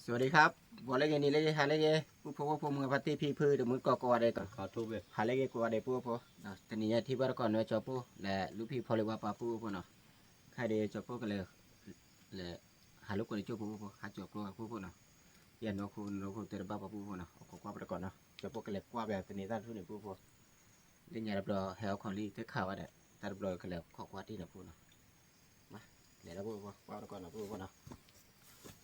สวัสดีครับ ဂီၤလၢဂ့ၤ နံၤလၢဂ့ၤ ဟါလၢဂ့ၤ ပုၢ်ဖိဝဲၢ်ဖိ မုၢ်ဂၤဖါတံၢ် ဖံဖုဒီးမုၢ်ကီၢ်ကိးဂၤဒဲး ဟါလၢဂ့ၤကိးဂၤဒဲး ပုၢ်ဖိ တနံၤညါထံၣ်ဘၣ်တကီၢ် နၢကၠီပိၢ် လဲၤလူၤဖံးဖီလ့ၤဝါပာ် ပုၢ်ဖိနီၤ ခဲအံၤဒီးကၠီပိၢ်ကလဲၤ လဲၤ ဟးလိာ်ကွဲလၢကၠိဖိ ပုၢ်ဖိ ဟးကၠီကျိ ပုၢ်ဖိနီၤ ယနီၢ်ခိနီၢ်ခိတဲတဘၣ်ပှၤ ပုၢ်ဖိနီၤ အခိးကွၢ်ပတကီၢ်နီၤ ကၠီပိၢ်ကလဲၤကွၢ်ဘၣ်တနံၤသၣ်ထူၣ်န့ၣ် ပုၢ်ဖိ လၢညါတဘျီဟဲအီၣ်ခိၣ်လံ တခးဝဲဒၣ် တၢ်တဘျီကလဲၤခိးကွၢ်တံၢ်နီၤ ပုၢ်နီၤ လဲၤဒီး ပုၢ်ဖိ ကွၢ်ပ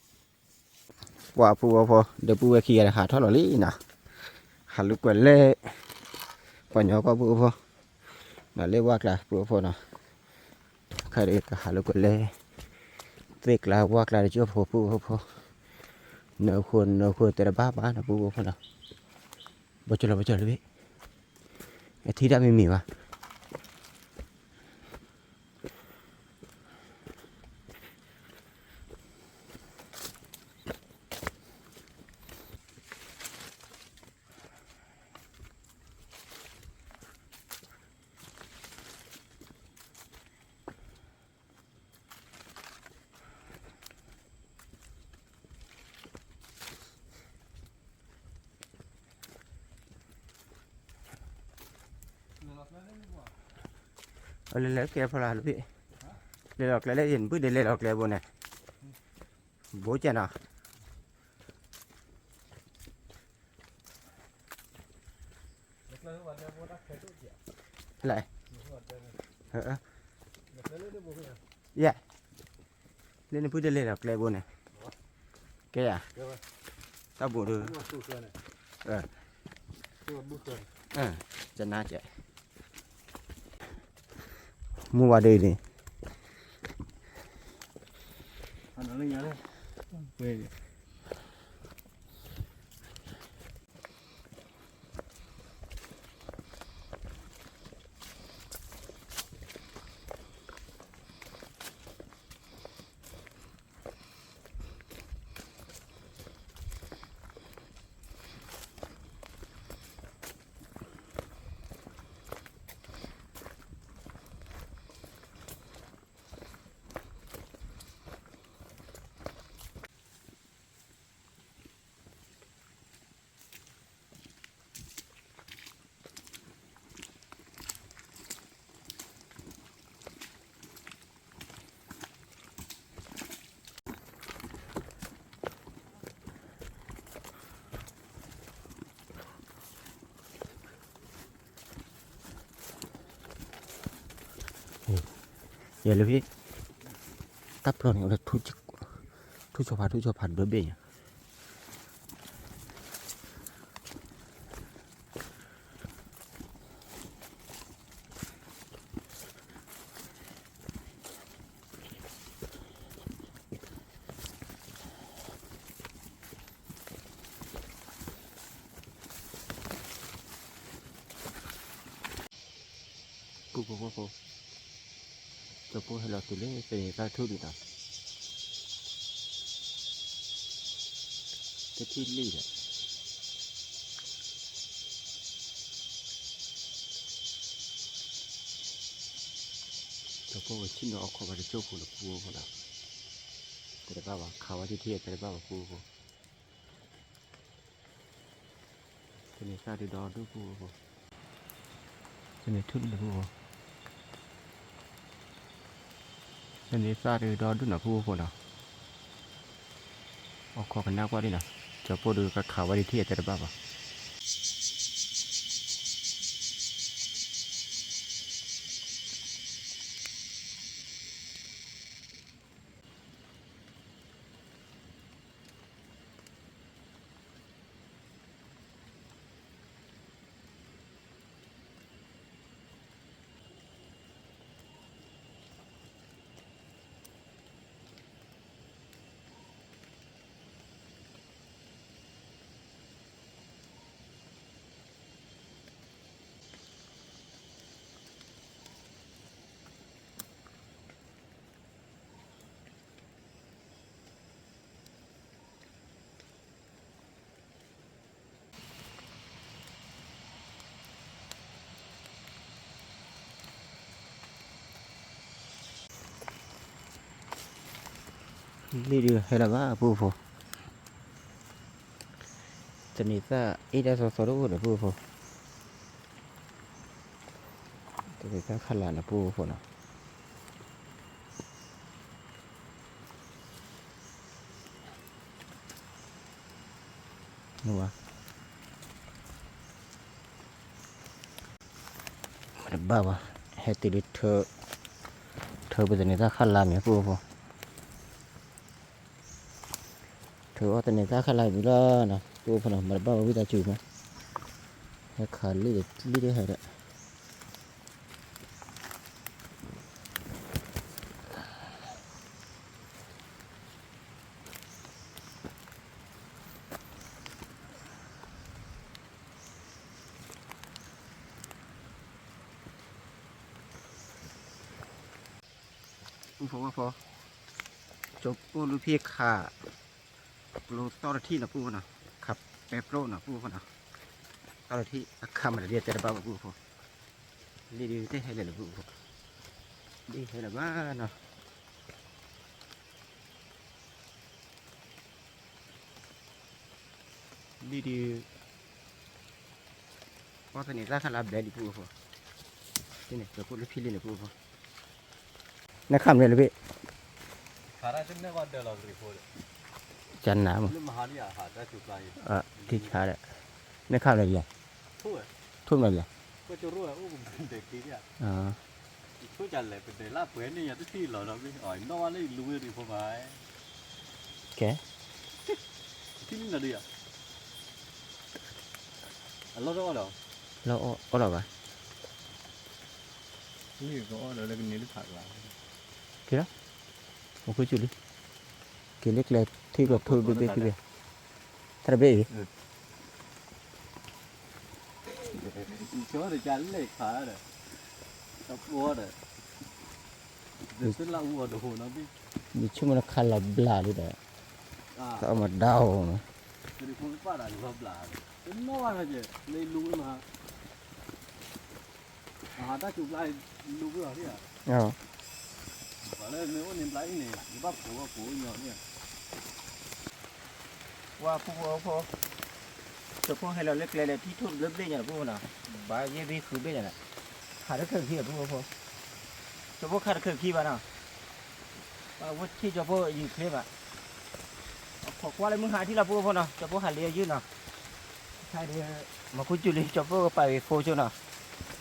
တကီၢ်နီၤ ပုၢ်ဖိနီၤ ပှၤ ပုၢ်ဖိ ဒီပုၢ်ဝဲၢ်ခံဂၤဒီးဟးထီၣ်လီၤလံနီၤ ဟးလိာ်ကွဲလၢ ပှၤကညီကီၢ် ပုၢ်ဖိ ဒီးလၢဝၢ်ကျါ ပုၢ်ဖိနီၤ ခဲအံၤဒီးကဟးလိာ်ကွဲလၢ သ့ၣ်ကျါဝၢ်ကျါတကၠိၢ်ဖိ ပုၢ်ဖိ နီၢ်ခိနီၢ်ခိတဲတဘၣ်ဘၣ်နီၤ ပုၢ်ဖိနီၤ ဘီကၠီလီၤ ဘီကၠီလီၤ အထံၣ်တၢ်မ့ၢ်မ့ၢ်ဘၣ် လဲၤလီၤကျဲဖီလာ်လၢဖံ လဲၤလီၤကျဲလၢယနပုၢ်ဒဲးလဲၤလီၤကျဲဘိန့ၣ် ဘိကဲနီၤ လဲၤ ယဲ လၢနပုၢ်ဒဲးလဲၤလီၤကျဲဘိန့ၣ် ကဲယၤ တၢ်ဘိဒု ကနါကဲ မူဝါဒ်န့ၣ် ယဲလၢဖံ တၢ်ပျီန့ၣ် ထူၣ်ဆီဖးထူၣ်ဆီဖးဒိဘ့ၣ်ညါ ပုၢ်ဖိဝဲၢ်ဖိ ကၠီပိၢ်ဟဲလီၤတုၤလၢသန့ၤသၣ်ထူၣ်ဒံးနီၤ တထံၣ်လံဒီး ကၠီပိၢ်ဝဲဆ့ၣ်နီၤအီၣ်ခိးဘၣ်တကၠိၢ်ဖိဒီး ပုၢ်ဖိနီၤ တဲတဘၣ်ဘၣ် ခးဝဲတထံၣ်တဲတဘၣ်ဘၣ် ပုၢ်ဖိ သန့ၤသၣ်ဒုဒီဒူၣ် ပုၢ်ဖိ သန့ၤထူၣ်ဒုဒီး ပုၢ်ဖိ သန့ၤသၣ်ဒုဒီဒူၣ်နီၤ ပုၢ်ဖိနီၤ အီၣ်ခိးကနၣ်ကွၢ်ဒံးနီၤ ကၠီပိၢ်ဒုကခးဝဲတထံၣ်တဲတဘၣ်ဘၣ် လံၣ်ဒုးဟဲလၢၤဘၣ် ပုၢ်ဖိ, သန့ၤသၣ်အ့ၣ်တၢ်သီသီတအိၣ်ဒီး ပုၢ်ဖိ, သန့ၤသၣ်ခးလၢ်န့ၣ် ပုၢ်ဖိနီၤ. မတဘၣ်ဘၣ်, ဟဲတုၤလၢ ထၢပသန့ၤသၣ်ခးလၢ်မ့ၢ် ပုၢ်ဖိ, ထၢအီၣ်သန့ၤသၣ်ခးလၢ်မ့ၢ်လီၤနီၤ ပုၢ်ဖိနီၤ, မတဘၣ်ဘၣ် ဝံသးစူၤမး, ဟဲခးလံၣ်ဒီး လံၣ်ဒုးဟဲဒီး ပုၢ်ဖိဝဲဖိ, ကၠိဖိလူၢ်ဖံးခး ကျိသီၣ်တထံၣ်နီၤ ပုၢ်ဖိနီၤ, ခးပဲပျိနီၤ ပုၢ်ဖိနီၤ, သီၣ်တထံၣ်အခးမၤတဒ်တဲတဘၣ်ဘၣ် ပုၢ်ဖိ, လံၣ်ဒုးတဟဲလၢၤလၢၤ ပုၢ်ဖိ, ဒ်ဟဲလၢၤဘၣ်နီၤ. လံၣ်ဒုး အီၣ်သန့ၤသၣ်ခးလၢ်ဘျဲၣ်လံ ပုၢ်ဖိ, ဒ်န့ၣ် ကၠိဖိလူၢ်ဖံးလံၣ်န့ၣ် ပုၢ်ဖိ, နခးမနုၤလဲၣ်ဘ့ၣ်, ကနၣ်မး ထံဆါဒီး နခးမနုၤလဲၣ်, ကဲ လၢအီၣ်လီၤဘၣ်, ကဲလီၤ, မူခိၣ်စူၣ်လံ, က့ၤလၢကျဲထံကျိဖိဘ့ၣ်ဘ့ၣ်ခံဘ့ၣ်, တၢ်တဘ့ၣ်အံၤ ယဆိကမိၣ်နခးလီၤဘျးလံဒီး တၢ်အီၣ်မၤဒါအီၤမး, ပှၤဖိဖိဖိ, ကၠိဖိဟဲလီၤလၢကျဲဒီး ထံထိၣ်တဘျၢဘ့ၣ်ညါဒီး ပုၢ်ဖိနီၤ, ဘၣ်ယဲၢ်ဘ့ၣ်ဃုဘ့ၣ်ညါဒီး, ခးတခၢၣ်ခံအီၤ ပုၢ်ဖိဖိ, ကၠိဖိခးတခၢၣ်ခံဘၣ်နီၤ, ပှၤဝဲထံၣ်ကၠိဖိယံာ်ချ့ဘၣ်, အခီၣ်ကွၢ်လၢမုၢ်ဟါထံၣ်လီၤ ပုၢ်ဖိဖိနီၤ, ကၠိဖိဟးလ့ၤအယုၢ်နီၤ, ခဲအံၤ မူခိၣ်စူၣ်လံ ကၠိဖိပာ်ဂ့ၤဖိကၠိနီၤ,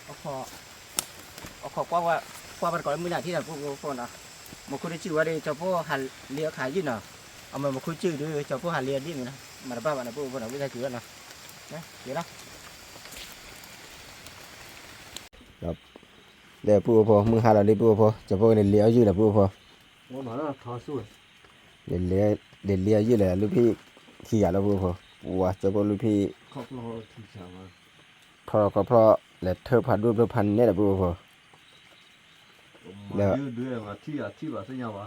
အခီၣ်ကွၢ် ကွၢ်ဘၣ်တကိးလၢမုၢ်နၤထံၣ်နီၤ ပုၢ်ဖိဖိနီၤ, မူခိၣ်တစူၣ်ဝဲဒီး ကၠိဖိဟးလ့ၤအခးယုၢ်နီၤ, အမ့ၢ်မူခိၣ်စူၣ်ဒီး ကၠိဖိဟးလ့ၤအဒ့ၣ်မ့ၢ်နီၤ, မၤတဘၣ်ဘၣ်နီၤ ပုၢ်ဖိဖိနီၤ ဝံသးစူၤဝဲနီၤ, က့ၤလီၤ. ဒီးပုၢ်ဖိဖိ မုၢ်ဟါလီၤလံ ပုၢ်ဖိဖိ ကၠိဖိန့ၣ်လ့ၤအီၣ်ယုၢ်လီၤ ပုၢ်ဖိဖိ, လဲၤလ့ၤအီၣ်ယုၢ်လီၤ လူၢ်ဖံးခံဂၤလီၤ ပုၢ်ဖိ, ပှၤကၠိဖိလူၢ်ဖံး ထီၣ်ခီၣ်ဖျီၣ် လဲၤထၢဖးဒိၣ်ဖျိဖးနဲၣ်ဒီး ပုၢ်ဖိဖိ, လၢ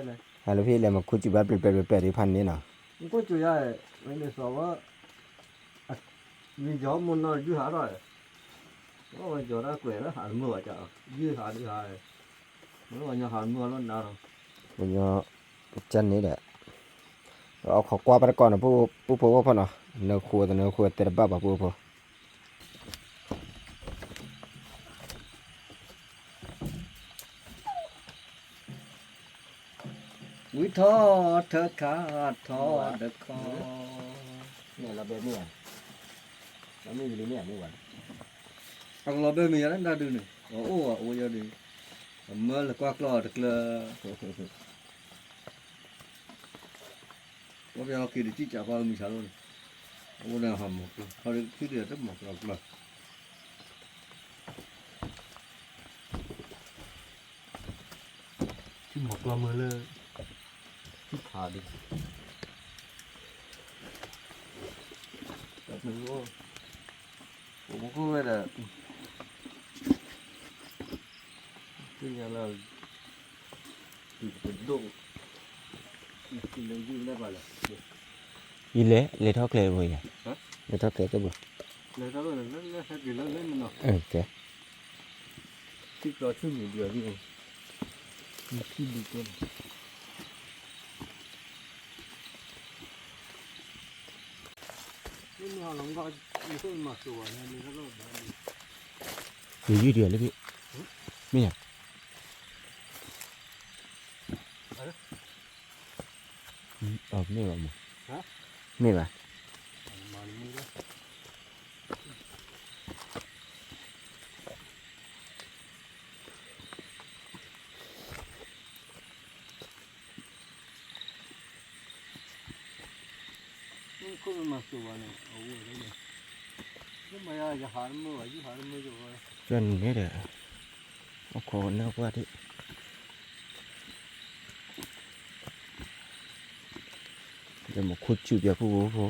ဟါလူၢ်ဖံးလဲၤမၤခူစံၣ်ဘၣ်ပျဲၢ်ပျဲၢ်ပျဲၢ်ပျဲၢ်ဒ်ဖးန့ၣ်နီၤ, မ့ၢ်ကၠိယါ, မ့ၢ်န့ၣ်သီဝဲ, မ့ၢ်ယီၤမိၢ်နီၢ်ယုၢ်ဟးထီၣ်, ဝဲယီၤတၢ်ကွဲးလၢဟးတမုာ်ဘၣ်ကၠီ, ယုၢ်ဟးဒုးဟး, မ့ၢ်ဝဲညီဟးတမုာ်လီၤနၤလီၤ, ဝဲညီ, ကၠန့ၣ်ဒီး, အခီၣ်ကွၢ်ပတကိးန့ၣ် ပုၢ်ဖိဖိနီၤ, နၢဃိတနၢဃိတဲတဘၣ်ဘၣ် ပုၢ်ဖိ ဝံထီၣ်ထၢခါထီၣ်တခီ, မ့ၢ်လီၤဘဲမ့ၢ်ဘၣ်, လီၤမ့ၢ်လံမ့ၢ်မ့ၢ်ဘၣ်, အကလီၤဘဲမ့ၢ်ယၤလၢနဒုန့ၣ် အအိၣ်အအိၣ်ယၤဒု, အမၢလၢကွၢ်ကျီၢ်တကျၢၤ, ပှၤပယီၤက့ၤတစံၣ်ကၢ်ပှၤမုၢ်ဆါလီၤန့ၣ်, အအိၣ်န့ၣ်ဟးမီၤကျီၢ် ဟီဒုးခုဒုးတမီၤကျီၢ်ကျီၢ် ထံမီၤကျီၢ်မၢလၢ ထံဖးဒံး, တၢ်မုၢ်အိၣ်, ပမူခိၣ်ဝဲဒီး, သ့ၣ်ညါလၢ, ဒိၣ်, လဲၤယုၢ်လဲၣ်ပှၤလဲၣ်, ယလဲၤ, လဲၤထီၣ်ကျဲဘိယၤ, လဲၤထီၣ်ကျဲကဘိ, လဲၤထီၣ်လၢလဲၤဟဲက့ၤလၢလဲၤမနီၤ, ကဲ, ထံကျီဆူမုၢ်ဒုးအဒု, ယခံဒုးကဲလီၤ. ယယုၢ်ဒံးလၢဖဲ, မ့ၢ်ဧါ, မ့ၢ်ဘၣ်မး, မ့ၢ်ဘၣ်. ကၠီန့ၣ်ဒီး အခိၣ်နၢ်ပှၢ်ဒံး, ဒီးမ့ၢ်ခိၣ်စူၣ်ပၠးဖုၣ်ဖိဖိ ဘၣ်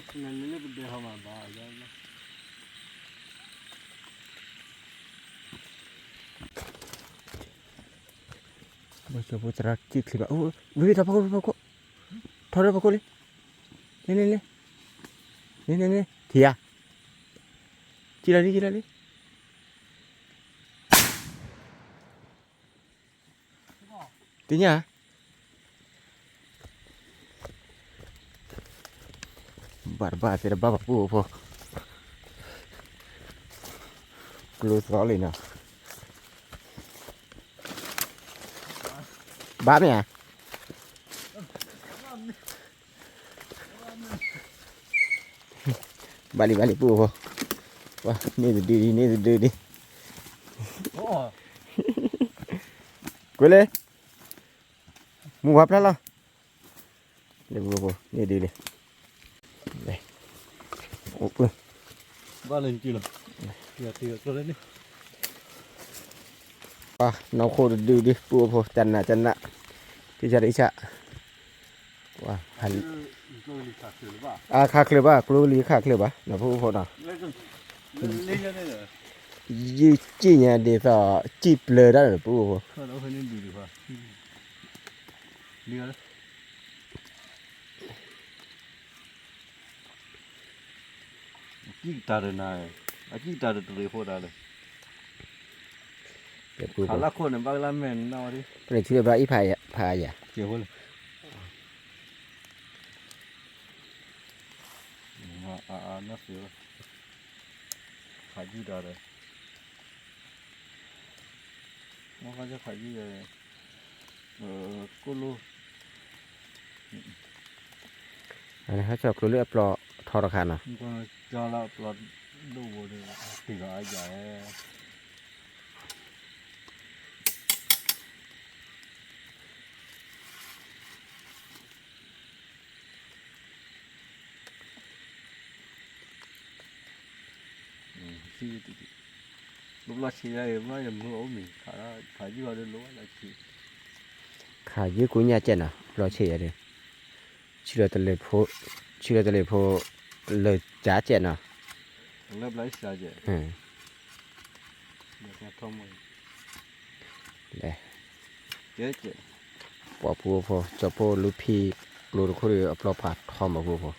ကၠီဖိသရၣ်တံၢ်ချံဘၣ်, ဝံၤထီၣ်ဖီခိၣ်, ထီၣ်ဖီခိၣ်လံ, န့ၣ်န့ၣ်န့ၣ်, န့ၣ်န့ၣ်န့ၣ် ထံၣ်ဧါ, ထံၣ်လီၤလံ ထံၣ်လီၤလံ, သ့ၣ်ညါ ဘၣ်တဘၣ်သ့ၣ်တဘၣ်ဘၣ်ပှၢ်ဖိ, ကျိသီလံနီၤ, ဘၣ်မ့ၢ်ဧါ, ဘၣ်လံဘၣ်လံပှၢ်ဖိ, ဝါ န့ၢ်တဒုဒံး န့ၢ်တဒုဒံး, ကွဲးလၢ မုၢ်ဝါဖျါလီၤ, လၢပှၢ်ဖိ န့ၢ်ဒုလံ, အိၣ်ပှၢ်, ဘၣ်လၢနကံလီၤ, နီၢ်ခိၣ်တဒုဒံး ပှၢ်ဖိ တနးတနး, တဆးတဆး, ဝါ ခါချၢဘၣ် ကျိလံခါချၢဘၣ် နီၢ်ဖိဖိနီၤ, ယုၢ်စံၣ်ညါဒ်သိး စံၣ်ပျၢၤတၢ်ဒီးပှၢ်ဖိ, အစံၣ်တၢ်တနၤ, အစံၣ်တၢ်တတရံးဖိတၢ်လၢ ခးလၢခိၣ်န့ၣ် ဘၣ်ကလၢမဲာ်နီၢ်ဝဲဒၣ်, ပန့ၣ်ထံၣ်လၢဘျီအံၤဖးယၤ, ကဲဖိလၢ နီၢ်သ့ဝဲ, ခးယုၢ်တၢ်ဒီး, မ့ၢ်ခါဆၢခးယုၢ်ဒီး, ကိၣ်လိ, ဟဲဆီၣ်ကျိလၢအပျီထီတခါနီၤ, ကၠီလၢအပျီဒိၣ်ဘိန့ၣ်, တ့ၢ်လီၤအယၤ ဘျီဆံးယၤအံၤ မ့ၢ်ယမုၢ်အိၣ်မံၤ ခးယုၢ်အီၤဒ်လိၣ်လၢဆံး, ခးယုၢ်ကူညါကဲနီၤ ဘျီဆံးယၤဒ်, ဆံးလီၤတလ့ၤဖိ, ဆံးလီၤတလ့ၤဖိ, လၢကၠးကဲနီၤ, လၢဘျီဆံးယၤ, ပှၤပူဖိ ကၠီဖိလူဖံ, ကျိတခိၣ်ဒီးအပျီဖးထီမးပူဖိ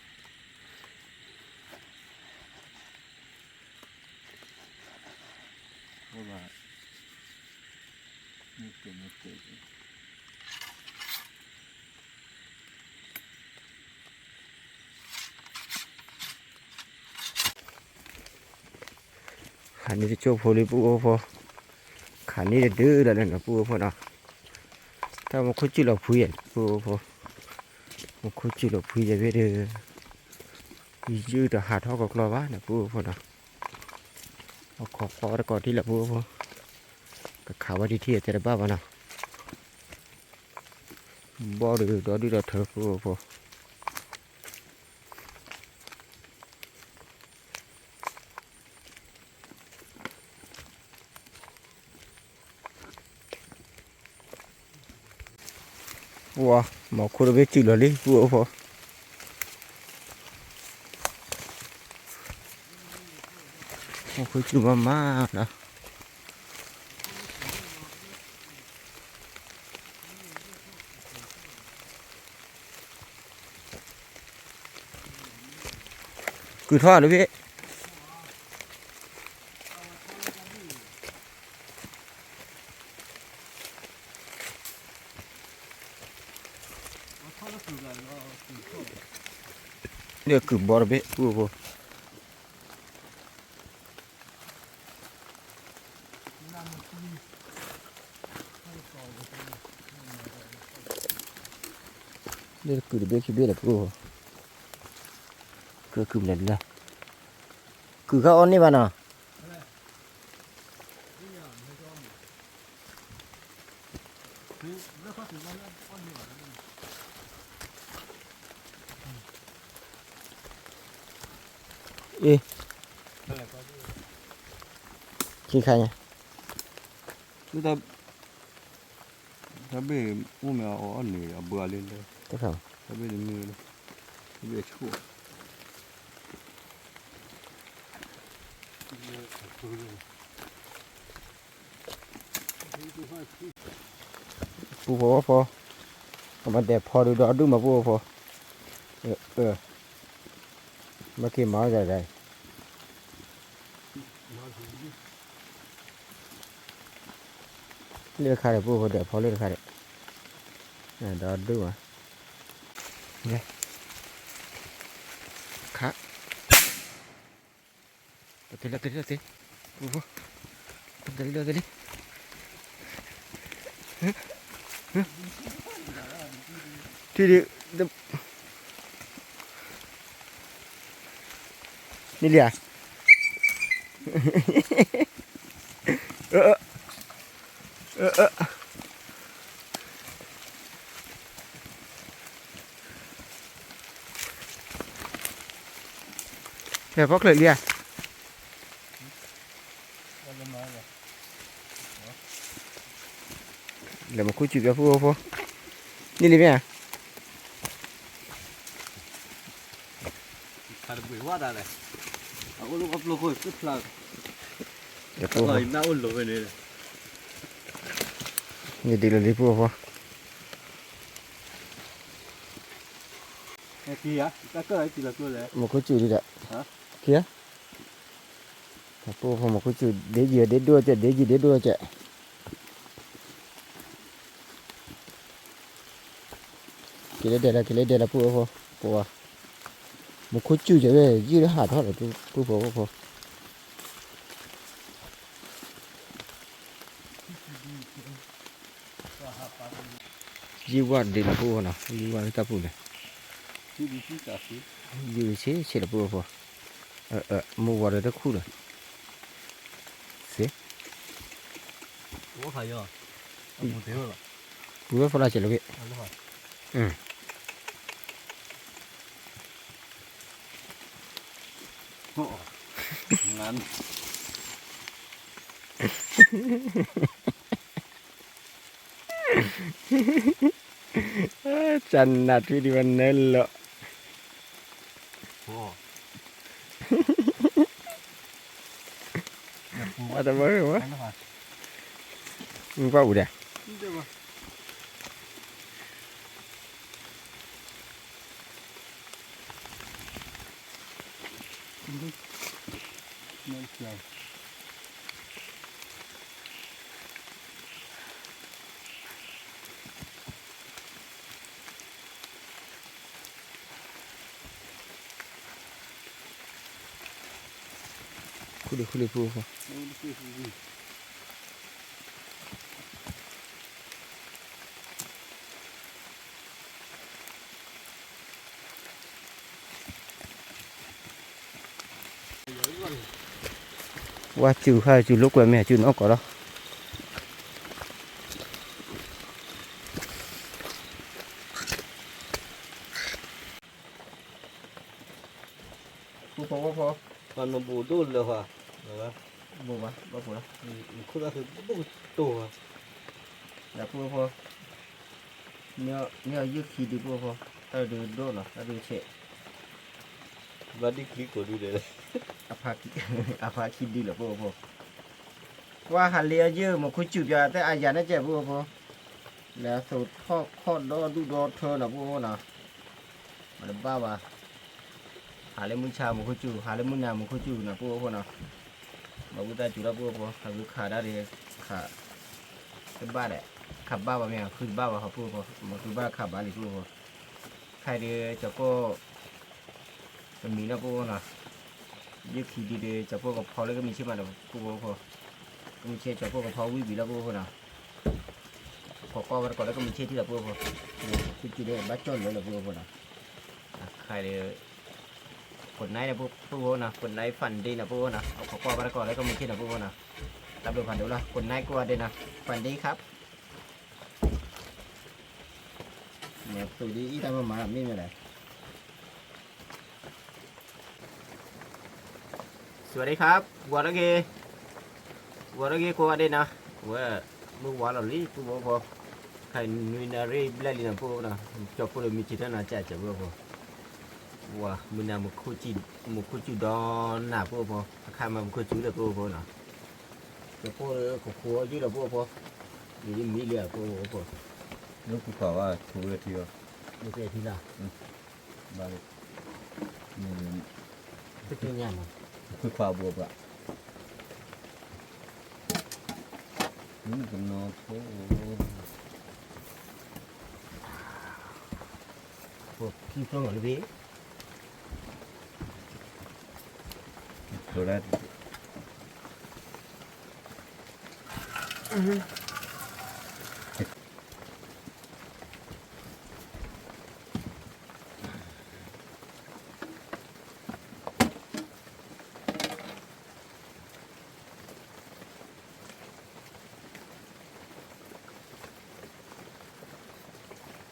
ခးန့ၢ်တကၠိၢ်ဖိလံပူဖိ, ခးန့ၢ်တဒုဒီးလၢနပူဖိနီၤ, တၢ်မူခိၣ်စူၣ်လီၤဖှံယဲၢ်ပူဖိ, မူခိၣ်စူၣ်လီၤဖှံယဲၢ်ဖဲဒီး, ယုၢ်တဟးထီၣ်ကကျီဘၣ်နပူဖိနီၤ, အခီၣ်ဃီတကိးထံၣ်လၢပူဖိ, ကခးဝဲဒ်ထံၣ်အတဲတဘၣ်ဘၣ်နီၤ, ဘီၣ်ဒီးဒီဒုၣ်ဒီထၢပူဖိ ဝါ မီၤခိၣ်တဘ့ၣ်စူၣ်လီၤလံ ပူဖိ, မီၤခိၣ်စူၣ်မးမးလီၤ. ကုၢ်ထီၣ်လၢဖဲ ပှၤ ဒီးကုၢ်ဘီတဘ့ၣ် ပုၢ်ဖိ, ဒီးကုၢ်တဘ့ၣ်ခံဘ့ၣ်ဒီး ပုၢ်ဖိ, ကုၢ်ကုၢ်မနုၤလဲၣ်, ကုၢ်ခါအီၣ်န့ၢ်ဘၣ်နီၤ. အ့, ခံခါညါ, တၢ်ဘ့ၣ်အိၣ်မ့ၢ်အီၣ်န့ၣ် အဘှါလံလၢ, တၢ်ဘ့ၣ်တမ့ၢ်, တၢ်ဘ့ၣ်အဆိၣ် ပုၢ်ဖိဖိ, အမၤဒဲးဖီဒုးဒီးဒုၣ်မၤပုၢ်ဖိ, မ့ၢ်က့ၤမၤအီၣ်ဒၣ်ဒၣ်, လၢတခါဒီး ပုၢ်ဖိဒဲးဖီလၢတခါဒီး, ဒီးဒုၣ်မၤ, ခါ တလီၤတလီၤတလီၤ, ပုၢ်ဖိ, တလီၤတလီၤ, ထံဒံး, န့ၣ်လံဧါ, အၢ, အၢ, ဖဲဖီခိၣ်လံဧါ, လဲၤမၤခူၣ်စူၣ်ပၠီပုၢ်ဖိ, န့ၣ်လံမ့ၢ်ဧါ, ခါတဘှ့ၣ်ဝါဒၣ်လဲၣ်, အအိၣ်လၢအပျိခိၣ်ကဖျါ, နအိၣ်လိၤဝဲန့ၣ်, န့ၣ်ဒ်လီၤလံပုၢ်ဖိ, မၤခူၣ်စူၣ်ဒံးဒီး, ပုၢ်ဖိ မၤခူၣ်စူၣ် ဒ့ယံၤဒ့ဒိၣ်ကဲး ဒ့ယံၤဒ့ဒိၣ်ကဲး, က့ၤလၢဒဲးလီၤ က့ၤလၢဒဲးလီၤ ပုၢ်ဖိ, ပဝါ, မၤခူၣ်စူၣ်ကဲးဝဲ ယုၢ်လၢဟးထီၣ်ဒီး ပုၢ်ဖိ ပုၢ်ဖိ ယုၢ်ဝါဒ့လီၤ ပုၢ်ဖိနီၤ ယုၢ်ဝါတၢ်ပူၤန့ၣ်, ယုၢ်ဆ့ဆ့လီၤ ပုၢ်ဖိ, မုၢ်ဝါဒီးတခူၣ်လီၤ, စ့, ပူၤဝဲဖီလာ်စဲးလီၤဘ့ၣ်, ကနၣ်ထွံဒံးဝဲနဲလီၤ, အတဘၣ်ဝဲ, မုၢ်ပှၢ်ပူၤဒီး ခူၣ်လံ ခူၣ်လံ ပုၢ်ဖိ, ဝါစူၤ ဟါစူၤ လိာ်ကွဲမ့ၢ်ဟါစူၤနီၢ်ကီၢ်လီၤ. ပူဖိ ပူဖိ, ပှၤနဘိၣ်ဒိၣ်လၢၤဧါ, ဘိၣ်ဘၣ် ဘၣ်ဖိလီၤ, ခိၣ်သၣ်သုဘိၣ်ကတိၤဧါ, ဒီးပူဖိ, မ့ၢ်အီၤယုၢ်ခံဒုးပူဖိ, တၢ်ဒုးဒိၣ်လီၤ တၢ်ဒုးဆဲး, ဘၣ်ဒ်ချံကိးဒုဒဲးလၢ အဖါခံဒုလီၤ ပူဖိ, ပှၤဟးလ့အီၤယုၢ် မူခိၣ်စူၤပၠး တဲအယၤန့ၣ်ကဲ ပူဖိ, လဲၤသိးထီၣ်ခီၣ်ဒီဒူၣ်ဒီထၢနီၤ ပူဖိနီၤ, မတဘၣ်ဘၣ်, ဟးလၢမုၢ်ဆါမူခိၣ်စူၤ ဟးလၢမုၢ်နၤမူခိၣ်စူၤနီၤ ပူဖိနီၤ, မၤဘူၣ်တၢ်စူၤထီၣ်ပူဖိ ဟးဂုၤခးဒၣ်ဒီး ခး တဘၣ်ဒီး ခးဘၣ်ဘၣ်မ့ၢ် ဃုတဘၣ်ဘၣ်ဟီ ပူဖိ မၤဃုဘၣ်ခးဘၣ်လံ ပူဖိ, ခဲအံၤဒီး ကၠီၤကီၢ် ကမံၤလီၤပှိၢ်ဖိနီၤ, ယုၢ်ခံဒုဒီး ကၠီၤပိၢ်ကဖီလၢကမံၤဆ့ၣ်မးဒီး ပှိၢ်ဖိ, ကမံၤဆ့ၣ် ကၠီၤပိၢ်ကဖီဝံၣ်ဝံၤလီၤပှိၢ်ဖိနီၤ, ခိးကွၢ်ဘၣ်တကိးလၢကမံၤဆ့ၣ်ထံလီၤပှိၢ်ဖိ, ကကဘၣ်ကၠီၣ်လၢလီၤပှိၢ်ဖိနီၤ, အခါဒီး ကနိးန့ၣ်ပှိၢ်ဖိနီၤ, ကနိး Fun Day နီၤပှိၢ်ဖိနီၤ, အခိးကွၢ်ဘၣ်တကိးလၢကမံၤဆ့ၣ်နီၤပှိၢ်ဖိနီၤ, တၢ်ဘျုးဖးဒိၣ်လီၤ, ကနိးကိးဂၤဒဲးနီၤ, Fun Day ခါ မ့ၢ်သူဒ်အံၤတၢ်မၤမၤမ့ၢ်မ့ၢ်လဲၣ်. สวัสดีครับ ဝၤထီၣ်က့ၤ, ဝၤထီၣ်က့ၤကိးဂၤဒဲးနီၤ, ဝဲ မုၢ်ဝါလီၤလံ ပှိၢ်ဖိဖိ, ခဲအံၤနွံနၣ်ရံၣ်ဘျဲၣ်လံနီၤ ပှိၢ်ဖိနီၤ, ကၠီၤပိၢ်ဒီးမံၤဆ့ၣ်ထီၣ်နီၤ ကၠးကၠးပှိၢ်ဖိ, ဝၤ မုၢ်နၤ မူခိၣ်စူၤဒီးနၤပှိၢ်ဖိ, အခါမးမူခိၣ်စူၤလၢပှိၢ်ဖိနီၤ, ကၠီၤပိၢ်ကဃိယုၢ်လီၤပှိၢ်ဖိ, ယမံလံပှိၢ်ဖိ, ယဖိခွါဝဲထိဝဲထံအီၤ, ယကဲထံလီၤ, ဘၣ်လံ, တသ့ၣ်ညါနီၤ, ယဖိခွါဘိပှၤ, မုၣ်ကနီၤဖိ, ဖိခံဖျိမးလၢဘ့ၣ်, ဖိဒၣ် ပှၤဒီးကိၢ်လီၤကျိဒီးလၢတဆံလီၤကၠီလီၤကျၢ်လီၤ, ပှၤကိၢ်ကၠီ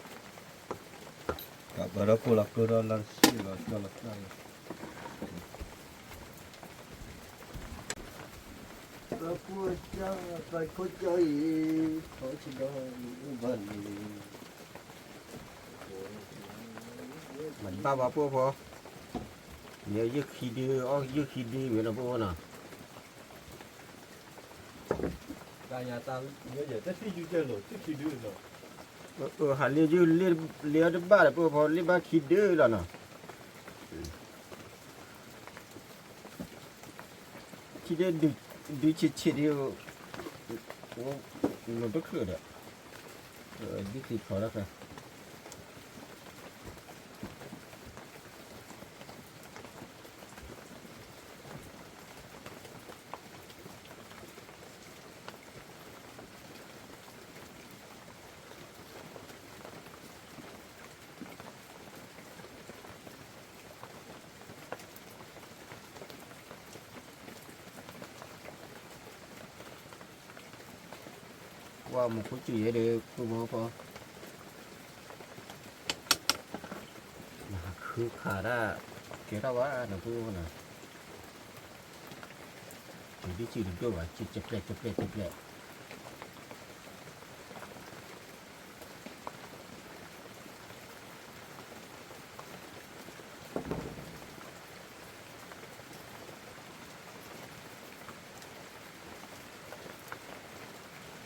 ပှၤကိၢ်ကၠီအံၤ, ထီၣ်ဆံဒီးအိၣ်ဘၣ်န့ၣ်, မၤတဘၣ်ဘၣ်ပှိၢ်ဖိ, မ့ၢ်ယုၢ်ခံဒု အီၣ်ယုၢ်ခံဒုမ့ၢ်နီၤပှိၢ်ဖိနီၤ, တၢ်ညါတၢ်လၢယဲ တသံၣ်ဒုကဲလီၤ သံၣ်ခံဒုလီၤ, အဟးလ့ယုၢ်လ့အီၤတဘၣ်ဒီးပှိၢ်ဖိ လ့ဘၣ်ခံဒုလီၤနီၤ, ခံဒု ဒုဆံးဆံးဒု, အိၣ်တချုးဒီး, ဒုသ့ၣ်ထီၣ်တၢ်ဃါ ပှၤမူခိၣ်စူၤယဲဒီး ပှၤဖိ, နဟးခုခးဒၣ်, ကဲထီၣ်ဘၣ်နဖိနီၤ, စူၤဒ်စူၤတဒိၣ်ဘၣ် စူၤကပျဲၢ်ကပျဲၢ်ကပျဲၢ်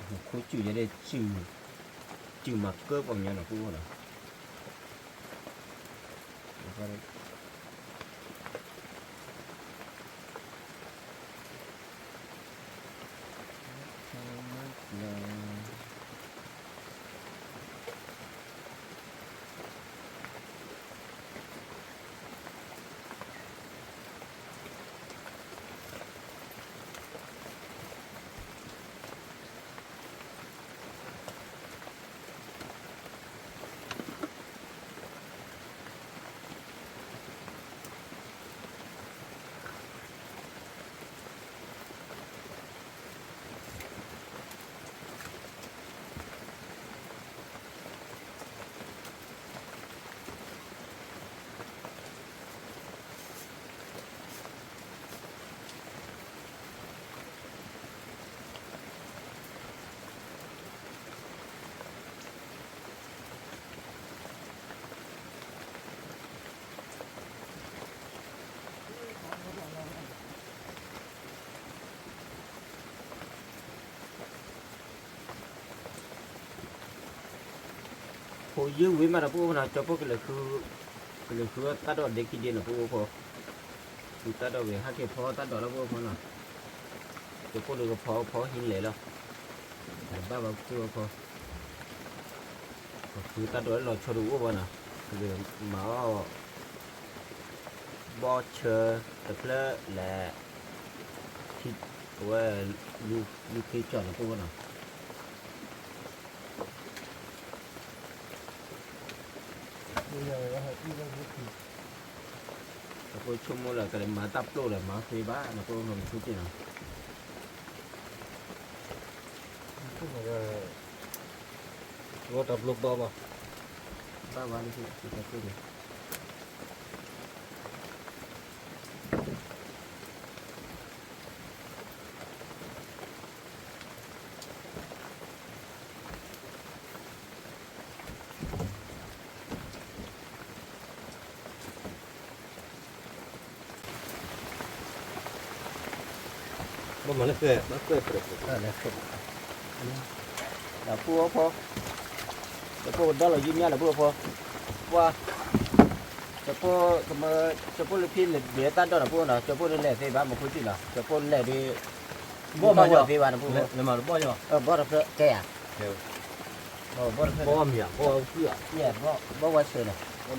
မူခိၣ်စူၤယဲဒီး, စူၤမၤကၢပှၤကညီနီၤ ပှၤဖိနီၤ.ဖိယုၢ်ဝံၤမးဒီး ပှၤဖိနီၤ, ကၠီၤပိၢ်ကလဲၤဃု, ကလဲၤဃုတၢ်ဒိးဒ့ခံဒ့နီၤ ပှၤဖိ, ဃုတၢ်ဒိးဝံၤ ဟဲက့ၤဖီတၢ်ဒိးလၢ ပှၤဖိနီၤ, ကၠီၤပိၢ်ဒီးကဖီဖီဟံးလဲၤလီၤ, တဘၣ်ဘၣ် ပှၤဖိ, ဃုတၢ်ဒိးလၢလီၤဆီတအိၣ်ဘၣ်နီၤ, ကလဲၤမၤအီၣ် ဘီၣ်ဆၢတဖျၢၣ်လဲၣ်, အဝဲ လူၤခ့ကၠီၣ်န့ၣ်ပအိၣ်နီၤ, အဃိဆိကမိၣ်လၢကလဲၤမၤတၢ်ပျိၢ်ဒီးမၤသ့ဘၣ် နပအိၣ်နီၤ မ့ၢ်ဆူၣ်က့နီၤ. တၢ်ပျိၢ်ဘၣ်ဘၣ်, ဘၣ်ဘၣ်လၢ ဒီးပုၢ်ဝဲၢ်ဖိ, ကၠီၤဖိဒီလီၤယုၢ်မးလၢပုၢ်ဝဲၢ်ဖိ, ပှၤ, ကၠီၤဖိ, ကၠီၤဖိလၢဖဲလဲၤဒုးတၢ်ဒီးနပုၢ်နီၤ, ကၠီၤဖိန့ၣ်လဲၤသ့ဘၣ် မ့ၢ်ခိၣ်စူၣ်နီၤ, ကၠီၤဖိလဲၤဒီး ဘီၣ်မးယီၤသ့ဘၣ်နပုၢ်, ဘီၣ်တဖျၢၣ်ကဲဧါ, ဘီၣ်ဝါဆၢန့ၣ်, ကၠ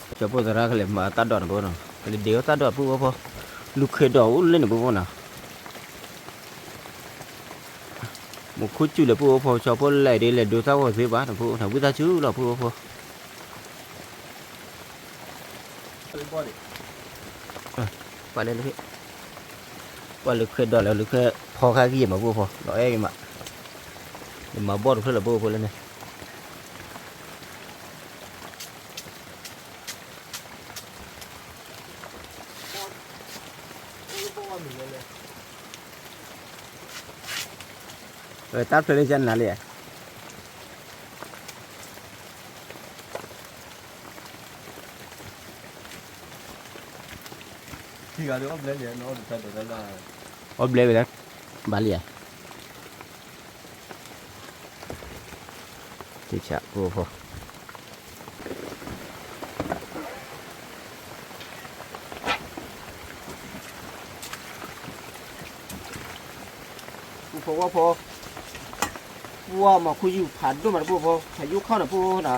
ီၤဖိသရၣ်ကလဲၤမၤတၢ်ဒီးနပုၢ်နီၤ, ကလဲၤဒုးတၢ်ဒီးပုၢ်ဝဲၢ်ဖိ, လူၤခ့ဒီးအိၣ်လၢနပုၢ်ဖိနီၤ. မ့ၢ်ခိၣ်စူၣ်လၢပုၢ်ဝဲၢ်ဖိ, ကၠီၤဖိလဲၤဒီးလဲၤဒုးတၢ်ဝဲသ့ဘၣ်နပုၢ်, ဝံသးစူၤလီၤပုၢ်ဝဲၢ်ဖိ. ပှၤလဲၤလၢ, ပှၤလူၤခ့ဒီးလၢလူၤခ့ဖီခါဂံၢ်မးပုၢ်ဖိ, ဒီးအဲၣ်ဂ့ၤမး, ယမၤဘီၣ်တဖျၢၣ်လၢပုၢ်ဖိလၢန့ၣ်. တၢ်ဖျၢၣ်လၢကနၤလံဧါ. အီၣ်ဘျဲဝဲဒၣ်, ဘၣ်လံဧါ. တဆးဖိဖိ, ပုၢ်ဖိဝဲၢ်ဖိ, ပှၤမၤခူယူၤဖးဒိၣ်မးတပုၢ်ဖိ, ဖးယူၢ်ခီၣ်န့ၣ်ပုၢ်ဖိနီၤ,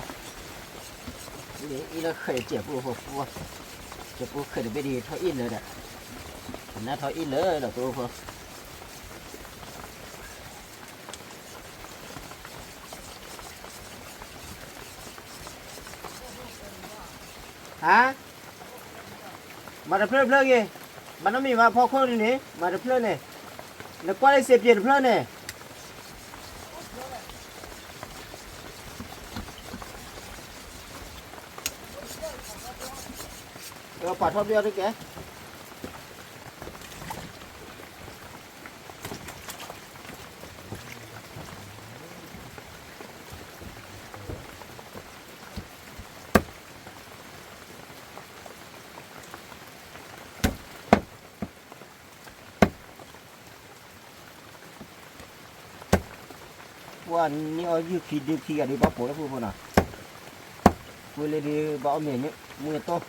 အံၤလၢဃဲးတစဲးပုၢ်ဖိ, ကၠီၤဖိဃဲးတဘ့ၣ်ဒ်ထီၣ်အ့ၣ်လၢဒီး, နၢ်ထီၣ်အ့ၣ်လၢဒီးပုၢ်ဖိ. ဟါ, မၤတဖျၢၣ်တဖျၢၣ်ဂ့ၤ, မၤနီတမံၤဘၣ်ဖီခိၣ်န့ၣ်, မၤတဖျၢၣ်န့ၣ်, နကွၢ်လၢစ့ပျဲတဖျၢၣ်န့ၣ်, ပာ်ထီၣ်ဘၣ်အီၤတက့ၢ်. ပှၤန့ၢ်အီၣ်ယုၢ်ခံဒုခံဂၤဒုးဘၣ်ပိာ်လၢပုၢ်ဖိနီၤ, ပှၤလၢဒုးဘၣ်အီၣ်မ့ၤမုၢ်အတီၢ်,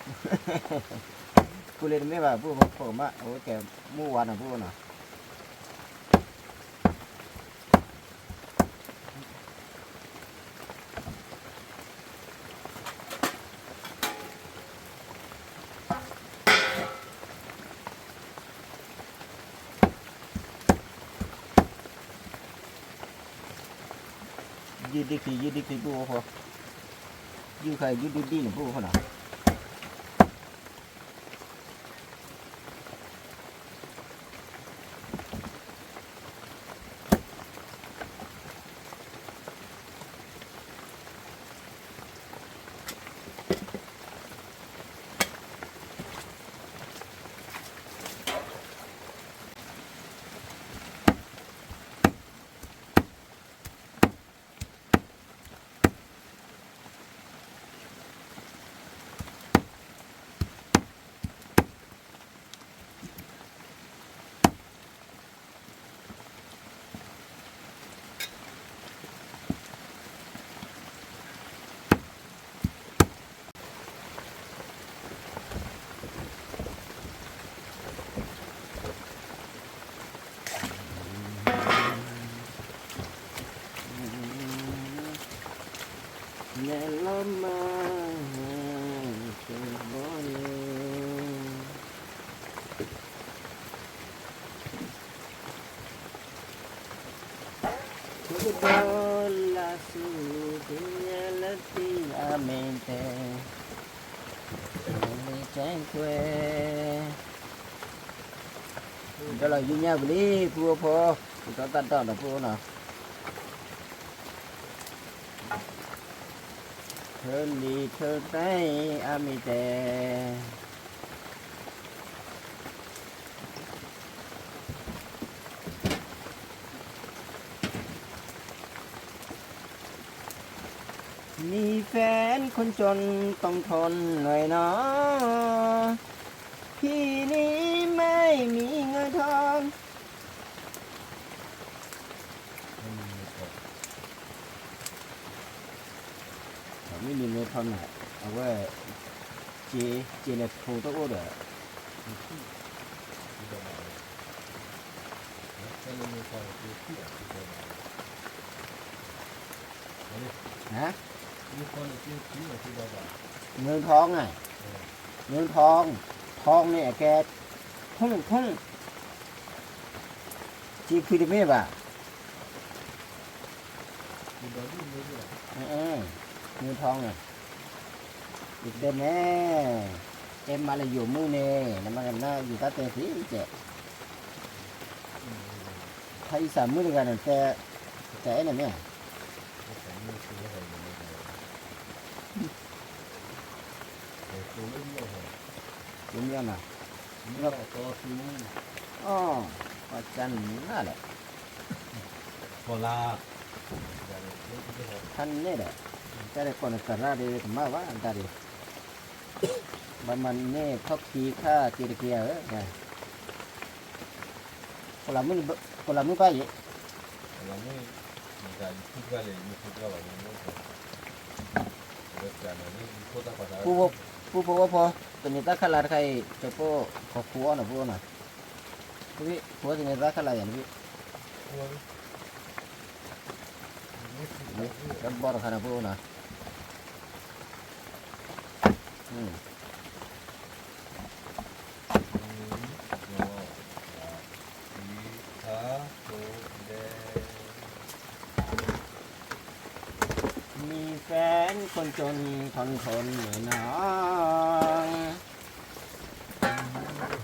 ပှၤလၢတမ့ၢ်ဘၣ်ပုၢ်ဖိမး အဝဲကဲမုၢ်ဝါနီၤပုၢ်ဖိနီၤ. ယုၢ်ဒံၣ်ခံ ယုၢ်ဒံၣ်ခံပုၢ်ဖိ, ယုၢ်ခါယုၢ်ဒံၣ်ဒံၣ်န့ၣ်ပုၢ်ဖိနီၤ. ပ ကဒိလၢ်ဆူကညါလၢတံၢ်အမ့ၢ်တဲ, လံကဲကွဲ, ဒီးလီၤယညါပူၤလံ ပုၢ်ဖိ, ပတီၢ်တၢ်ဒီးဒီးပုၢ်နီၤ, ထၢလံၤထၢတၢ်အံၤအမ့ၢ်တဲ มีแฟนคนจนต้องทนหน่อยน้อง พี่นี้ไม่มีเงินทอง ไม่มีเงินทอง အဝဲ စ့ စ့လဲၤထိတအိၣ်ဒီး ဟါ เงินทอง อ่ะ เงินทอง ทอง เนี่ยแก ท่อง ท่อง စ့ဖုတမ့ၢ်ဘၣ် เออ เออ เงินทอง อ่ะ တဲနဲ တဲမၤလၢယိၤမုၣ်န့ၣ် နမၤကနၣ်ယိၤတၢ်တဲသ့တဲ ဖးအံသးမုၣ်တဂၤန့ၣ် တဲ တဲအဲၣ်န့ၣ်မ့ၢ် မ့ၢ်နီၤ အီ ပှၤကနၣ်လဲၣ် ဖးန့ၣ်ဒီး တၢ်ဒီးကိးန့ၣ်သရၣ်ဒီး ကမၣ်ဘၣ်တၢ်ဒီး ဘၣ်မၤန့ၢ်ထီၣ်ခံခါက့ၤတက့ၤဧၢ ကိးလီၤမုၢ်ဘၣ်ယဲ ပုၢ်ဖိဝဲၢ်ဖိ တမ့ၢ်တၢ်ခါလၢတခါအံၤ ကဖိအီၣ်နီၤ ဖိအီၣ်နီၤ ဖိဝဲၢ်တမ့ၢ်တၢ်ခါလၢယၤတဘ့ၣ် တဘီတခါနီၤ ဖိအီၣ်နီၤ มีแฟนคนจนทนทนหน่อยน้อง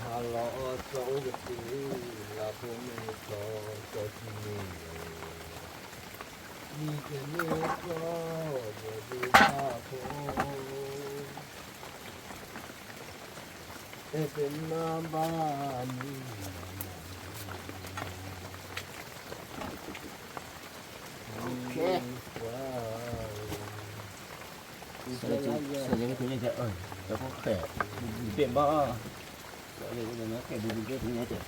ဟါလီၤအီၣ်စီအိၣ်ကတုၤ လၢဖိမ့ၢ်စီစီထံန့ၣ် မံကန့ၢ်ကီၢ် ယဒုးဖးဖိ အဲၣ်ကနၣ်ဘၣ်မုၢ် ကဲ ဆဲးလၢက့ၤညါကဲ တၢ်ဖိဃဲး ဘုဘုဘ့ၣ်ဘၣ် ဆဲးလၢက့ၤညါကဲ ဘုဘုဘ့ၣ်ညါကဲ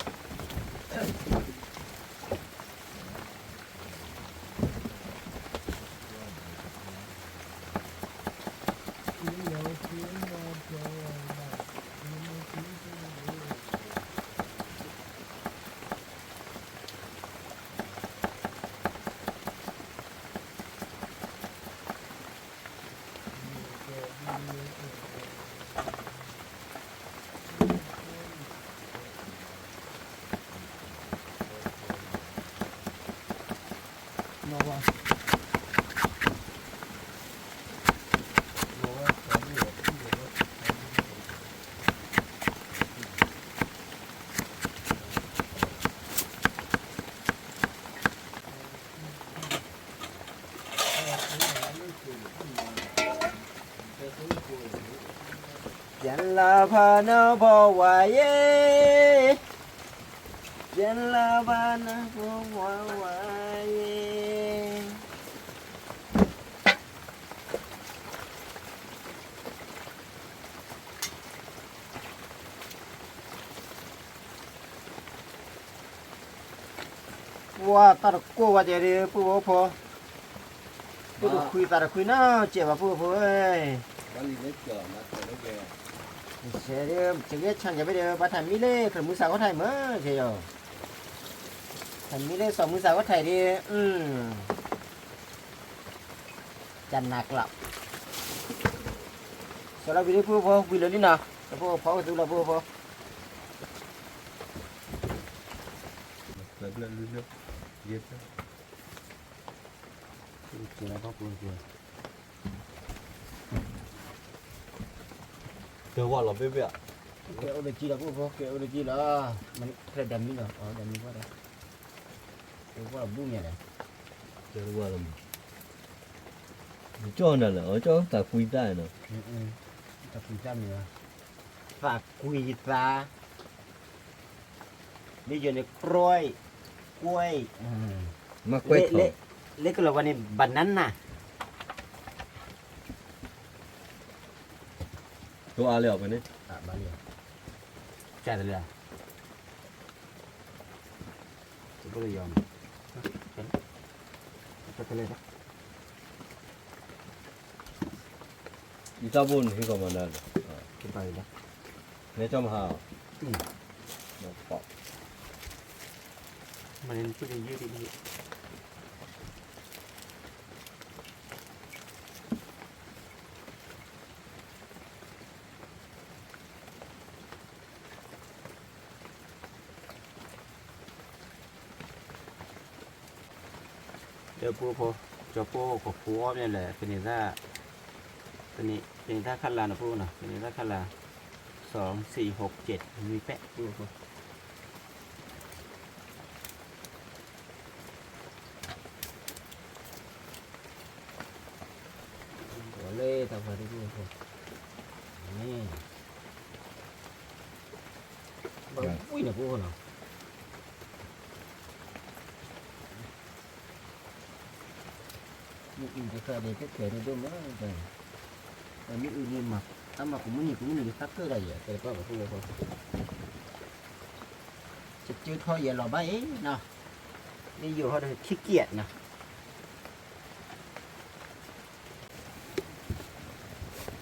ပြန်လာပါနော် ဘဝရဲ့ ပြန်လာပါနော် ဘဝရဲ့ ပှၤတၢ်တကိးဝဲကဲဒ် ပုၢ်ဖိဖိ, ပုၢ်တခွံသးတခွံနီၤ ကဲဘၣ်ပုၢ်ဖိဧၢ, စဲးဒ် ကဂဲၤဆၣ်ကဲဘၣ်ဒီး ဘၣ်ထးမံလၢ ခရံာ်မုၢ်ဆါခီၣ်ထံးမ့ၢ်ကဲယီၤ, ထးမံလၢစီၤမုၢ်ဆါခီၣ်ထံးဒ် ကနးကျး, စီၤလီၤဝံၤလံပုၢ်ဖိ ဝံၤလၢလံနီၤ, တဖိဖီကသူလီၤပုၢ်ဖိ, လၢလၢလၢ, ယဲၢ် ကဲလီၤ, ကဲဝဲလီၤဘ့ၣ်ဘ့ၣ်ဧါ, ကဲအိၣ်တကံလီၤ ဖိဖိ, ကဲအိၣ်တကံလီၤ, ဖဲဒၣ်မံလီၤ, ဒၣ်မံဝဲဒၣ်, ကဲဝဲလီၤဘုမ့ၢ်လဲၣ်, ကဲဝဲလီၤ, ကၠီၣ်နၤလၢ ကၠီၣ်တၢ်ကွံသၣ်နီၤ, တၢ်ကွံသၣ်မ့ၢ်, တၢ်ကွံသၣ် မ့ၢ်ယိၤန့ၣ် ကွဲၢ်, ကွဲၢ်, မ့ကွဲၢ်ထီၣ်, လၢကလီၤဝဲန့ၣ် banana, ဒိအါလၢအီၤဖဲန့ၣ်, ကၢ်တလၢ, တဘိလၢယီၤန့ၣ်, တကလဲၤဘၣ် ယသးဘိန့ၣ်ဟ့ၣ်ကီးမၤနၤလီၤ, ကပၤလၢ, နဲကၠီမဟါ, မၤန့ၣ် လၢပှိဖိ, ကၠီပိၢ်ကဖိအီၣ်မ့ၢ်လဲၣ်, ပန့ၢ်သၣ်, ပန့ၢ်သၣ်ခါလၤနီၤပှိၢ်နီၤ, ပန့ၢ်သၣ်ခါလၤ, စီၤစံးဟိးကဲး နွံပဲးပှိၢ်ဖိ လၢတၢ်ဖးဒိၣ်ဒိၣ်ဖိ, ဘၣ်ဝံၣ်န့ၣ်ပှိၢ်ဖိနီၤ, မ့ၣ်အူတခါန့ၣ် တခဲန့ၣ်ဒိၣ်မး, မ့ၣ်အူန့ၣ် အမၤကိးမုၢ်နံၤကိးမုၢ်နံၤဒီးသးကၢၣ်ဒၣ်ယဲၢ် တဲတပၣ်ပှိၢ်ဖိ, ကစၢၢ်ထီၣ်ယဲၢ်လီၤဘၣ်အံၤနီၤ, မ့ၢ်ယိၤဟီဒီးခံကဲးနီၤ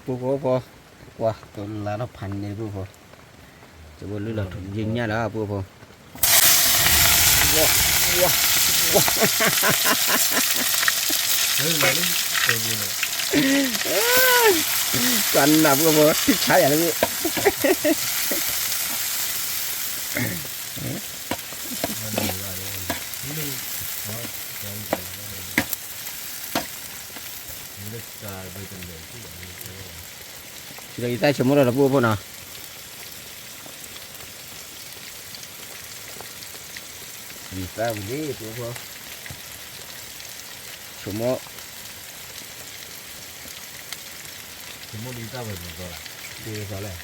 ပှိၢ်ဖိဖိ, ကွၢ် ကလါထီၣ်ဖးန့ၣ်ပှိၢ်ဖိ, ကၠီဖိလုၢ်လီၤထူယဲၢ်ညၣ်လီၤပှိၢ်ဖိ, ဝါ, ဝါ, ဝါ, ကွၢ်နၢ်ပှိၢ်ဖိ ထံဆါယၤလၢ ဒီးယသးဆိကမိၣ်ဒီးတပှိၢ်ဖိနီၤ, ယသးဝံၤလံပှိၢ်ဖိ, ဆိကမိၣ်, ဆိကမိၣ်ဒ်သးဝဲ, ဒ်သိးလဲၣ်,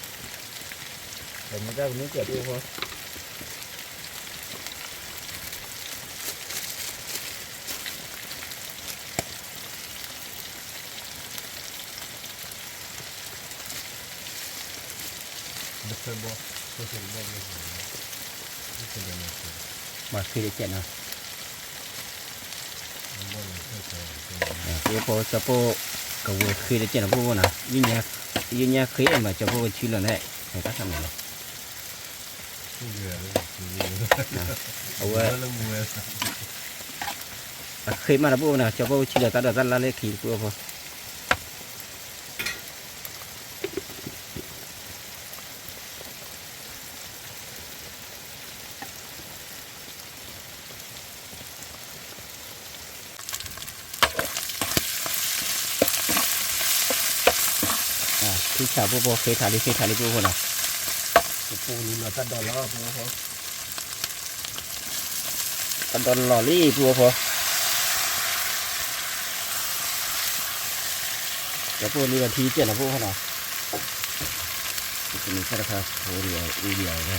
တမ့ၢ်တၢ်ကမ့ၢ်ကဲးပှိၢ်ဖိ မၤဃ့တကဲးနီၤ, ပှိၢ်ဖိ ကၠီပိၢ်ကဝဲၤဃ့တကဲးနီၤပှိၢ်ဖိနီၤ, ယညါဃ့မး ကၠီပိၢ်ဝဲဆံလီၤန့ၣ်, တၢ်ခါန့ၣ်လီၤ, အဝဲ အဃ့မးတပှိၢ်ဖိနီၤ, ကၠီပိၢ်ဝဲဆံလီၤသးဒီးတၢ်လါလၢခံတပှိၢ်ဖိ ထံဆးပှိၢ်ဖိ ဃ့ထးလံ ဃ့ထးလံပှိၢ်ဖိနီၤ, ပှိၢ်ဖိလံနီၤ တၢ်ဒိးလီၤပှိၢ်ဖိ, တၢ်ဒိးလီၤလံပှိၢ်ဖိ, ကၠီပိၢ်လံလီၤထံကဲးနီၤပှိၢ်ဖိနီၤ, တနံၤခါတခါ ဖိဒံးအူဒံးအီၤ ကၠ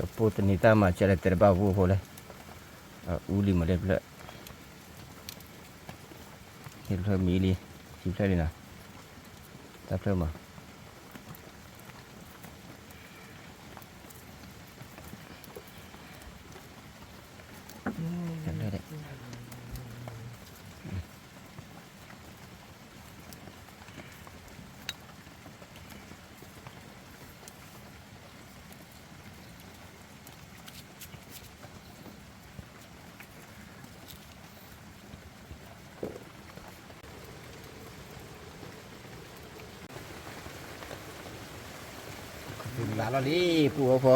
ီပိၢ်တနံၤတၢ်မၤစၢၤလၢတဲတဘၣ်ပှိၢ်ဖိလဲၣ်, အူလံမးလၢဖျၢၣ်, ဟ့ၣ်ဖျၢၣ်မံလံ, ဟံးဖျၢၣ်လံနီၤ, တၢ်ဖျၢၣ်မး တၢ်ဖျၢၣ်ဒဲး, အလီၤလံ ပုၢ်ဖိဖ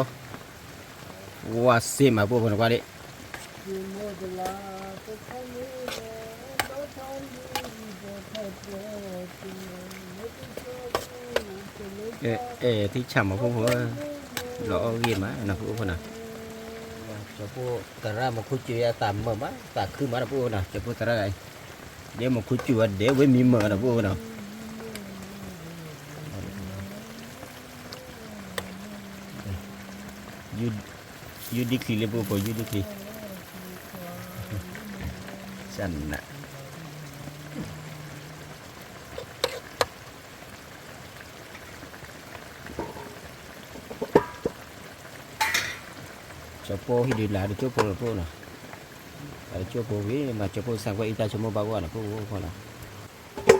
ိ, ဝါစ့မး ပုၢ်ဖိနကွၢ်လံ. အဲ အဲ ထံဆၣ်မး ပုၢ်ဖိ, လီၤအီၣ်ဂ့ၤမးနီၤ ပုၢ်ဖိနီၤ. ကၠီၤဖိသရၣ် မူခိၣ်စူၤယၤ သးမုာ်မး သးခုမးနီၤ ပုၢ်ဖိနီၤ, ကၠီၤဖိသရၣ်ဂၤအံၤ, ဒ်မူခိၣ်စူၤဝဲဒဲး ဝဲမံမုာ်နီၤ ပုၢ်ဖိနီၤ. ယူဒံချံလံ ပုၢ်ဖိ ယူဒံချံ, စန ကၠီၤဖိဟံးဒုးလၢတကၠိဖိလီၤ ပုၢ်ဖိနီၤ, လၢတကၠိဖိဝံၤ မၤကၠီၤဖိစၢ်ကွဲးအံသၣ်ဆိကမိၣ်ဘၣ်ကွၢ်နီၤ ပုၢ်ဖိနီၤ. ပှ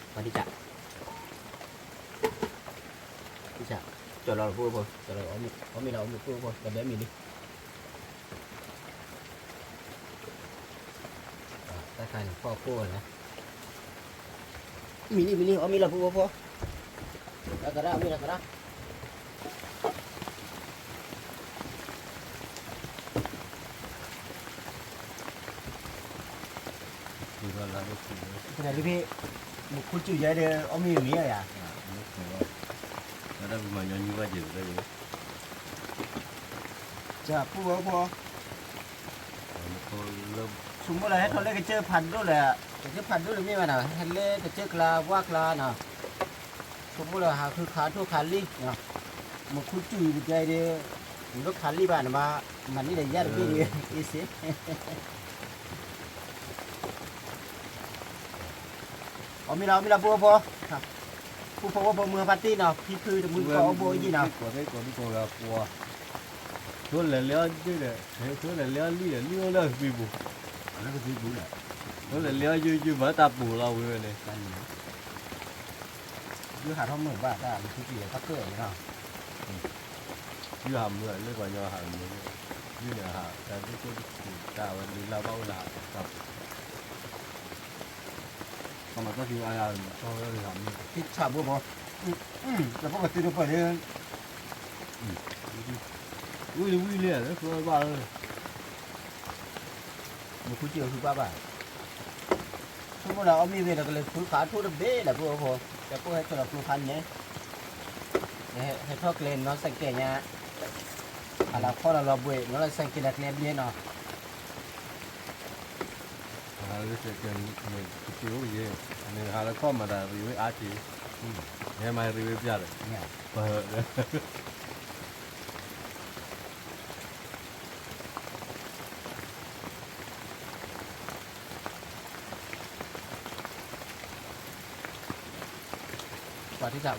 ၤဒံးစၢ်, ဒံးစၢ်, ကၠီၤလီၤ ပုၢ်ဖိ, ကၠီၤလီၤ အီၣ်မ့ၤလီၤ အီၣ်မ့ၤ ပုၢ်ဖိ ကဘဲမံၤလံ. တၢ်ခါန့ၣ် ဖီၣ်ခိၣ်ဝဲလဲၣ်, မံၤလံ မံၤလံ အီၣ်မ့ၤလီၤ ပုၢ်ဖိဖိ, လီၤသရၣ် အီၣ်မ့ၤလီၤသရၣ်. ဖဲ မူခိၣ်စူၤယၤဒီး အီၣ်မ့ၤမ့ၢ်ဧါယၤ, တၢ်ပမၤညီနုၢ်ဘၣ်က့ၤ, ကၠီၤ ပုၢ်ဖိဖိ, ဆိကမိၣ်လၢဟဲထီၣ်လၢကစၢၢ်ဖးဒိၣ်လၢ, ကစၢၢ်ဖးဒိၣ်လၢမ့ၢ်ဘၣ်နီၤ, ဟဲလၢကစၢၢ်ကျါ ဝၣ်ကျါနီၤ, ဆိကမိၣ်လၢဟးဃုခးထိၣ်ခးလံနီၤ, မူခိၣ်စူၤယၤဒီး နလိၣ်ခးလံဘၣ် နဘၣ်မၤန့ၢ်ဒီးယၤတဘ့ၣ်ဒီး အ့စ့ အီၣ်မ့ၤလီၤ အီၣ်မ့ၤလီၤ ပုၢ်ဖိဖိ, ပုၢ်ဖိဖိ မုၢ်ဖါတံၢ်နီၤ ဖံဖုတမုၢ်တကိးအီၣ်ဘိအယံၤနီၤ, ကိးသ့ကိးဒံကိးဂၤကွၢ်, ထိလဲၤလၢအဒုဒီး, ထိလဲၤလၢအလံၢ်ဒီး လံၢ်အိၣ်လၢကသံပူၤ, လၢကသံပူၤ, ထိလဲၤလၢအယိယိမၤတၢ်ပူၤလီၤဝဲန့ၣ်, ယဟးထီၣ်မုာ်ဘၣ်တၢ် မူခိၣ်စူၤယၤတၢ်ပၢၢ်အံၤနီၤ, ယဟးမုာ်လၢပှၤညီဟးမုာ်, ယန့ၣ်ဟးတၢ်ဒိၣ်ခိၣ်တခူးတၢ်ဝဲလံလၢဘၣ်အိၣ်လၢဟးတၢ်ပူၤ ကမၤတၢ်သံအါယၤ, သ့ၣ်ဆၣ်ဘိဘိ, တၢ်ဖိကသ့တပၢၢ်လၢ, ဝံၣ်လံဝံၣ်လံ လၢကျိဘၣ်လၢ, မူခိၣ်စူၤဟုဘၣ်ဘၣ်, ဆိကမိၣ်လၢအီၣ်မ့ၤဝဲဒီး ကလဲၤဃုခးထိၣ်တဘ့ၣ်လၢပုၢ်ဖိ, ကဲပုၢ်ဟဲထီၣ်ဒီးကျိခါန့ၣ်, ဟဲထီၣ်ကျဲနီၢ်စဲးကဲးညါ, ဟးလီၤခီလီၤလီၤဘှံး နီၢ်လၢစဲးကဲးလၢကျဲဘျ့နီၤ ဟးလၢစဲးကဲးန့ၣ် ကတ့အိၣ်ယဲ, နဟးလၢခီၣ်မၤတၢ်ရံဝဲအါက့ၤ, နဟဲမၤရံဝဲပျၢ်ဒီး, ပၢ် ပှၤတံၢ်တၢ်ဝံၣ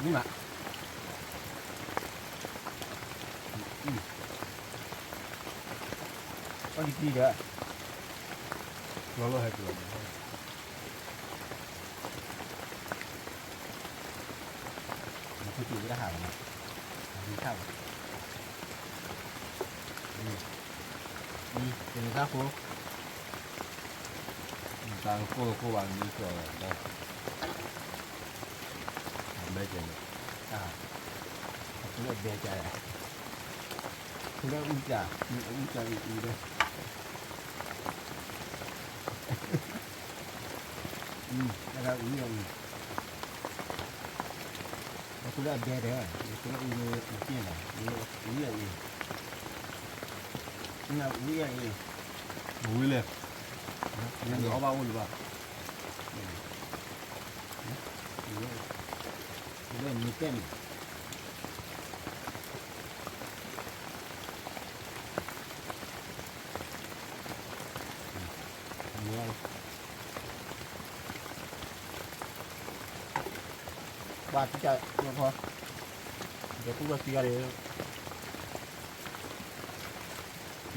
်မး, အီၣ်ဒံးကံဒီး, လီၤလီၤဟဲက့ၤလီၤ, မူခိၣ်စူၤဝဲတဟးလီၤ, ဟးဒံးတၢ်ဝဲ, တနံၤတၢ်ဖိ, တၢ်ခိၣ်တခိၣ်ဘၣ်မံကီးလီၤ, အဘဲကဲးန့ၣ်, အခိၣ်လၢအဘဲကဲး, ခိၣ်လၢအအူကဲး, အအူကဲးအူအူဒီး, တၢ်အူအူ, အခိၣ်လၢအဘဲဒီး အခိၣ်လၢအအူန့ၣ် အူကဲးလီၤ, အအူအံၤ, အအူအံၤ, အဝံၤလဲၣ်, အီၣ်ဘၣ်အိၣ်လၢၤဘၣ်, လၢမ့ၢ်တဲန့ၣ် ဘၣ်တကးလီၤဖီ, ဒီးကူၣ်ဘၣ်သံဂၤန့ၣ်, ယဒ်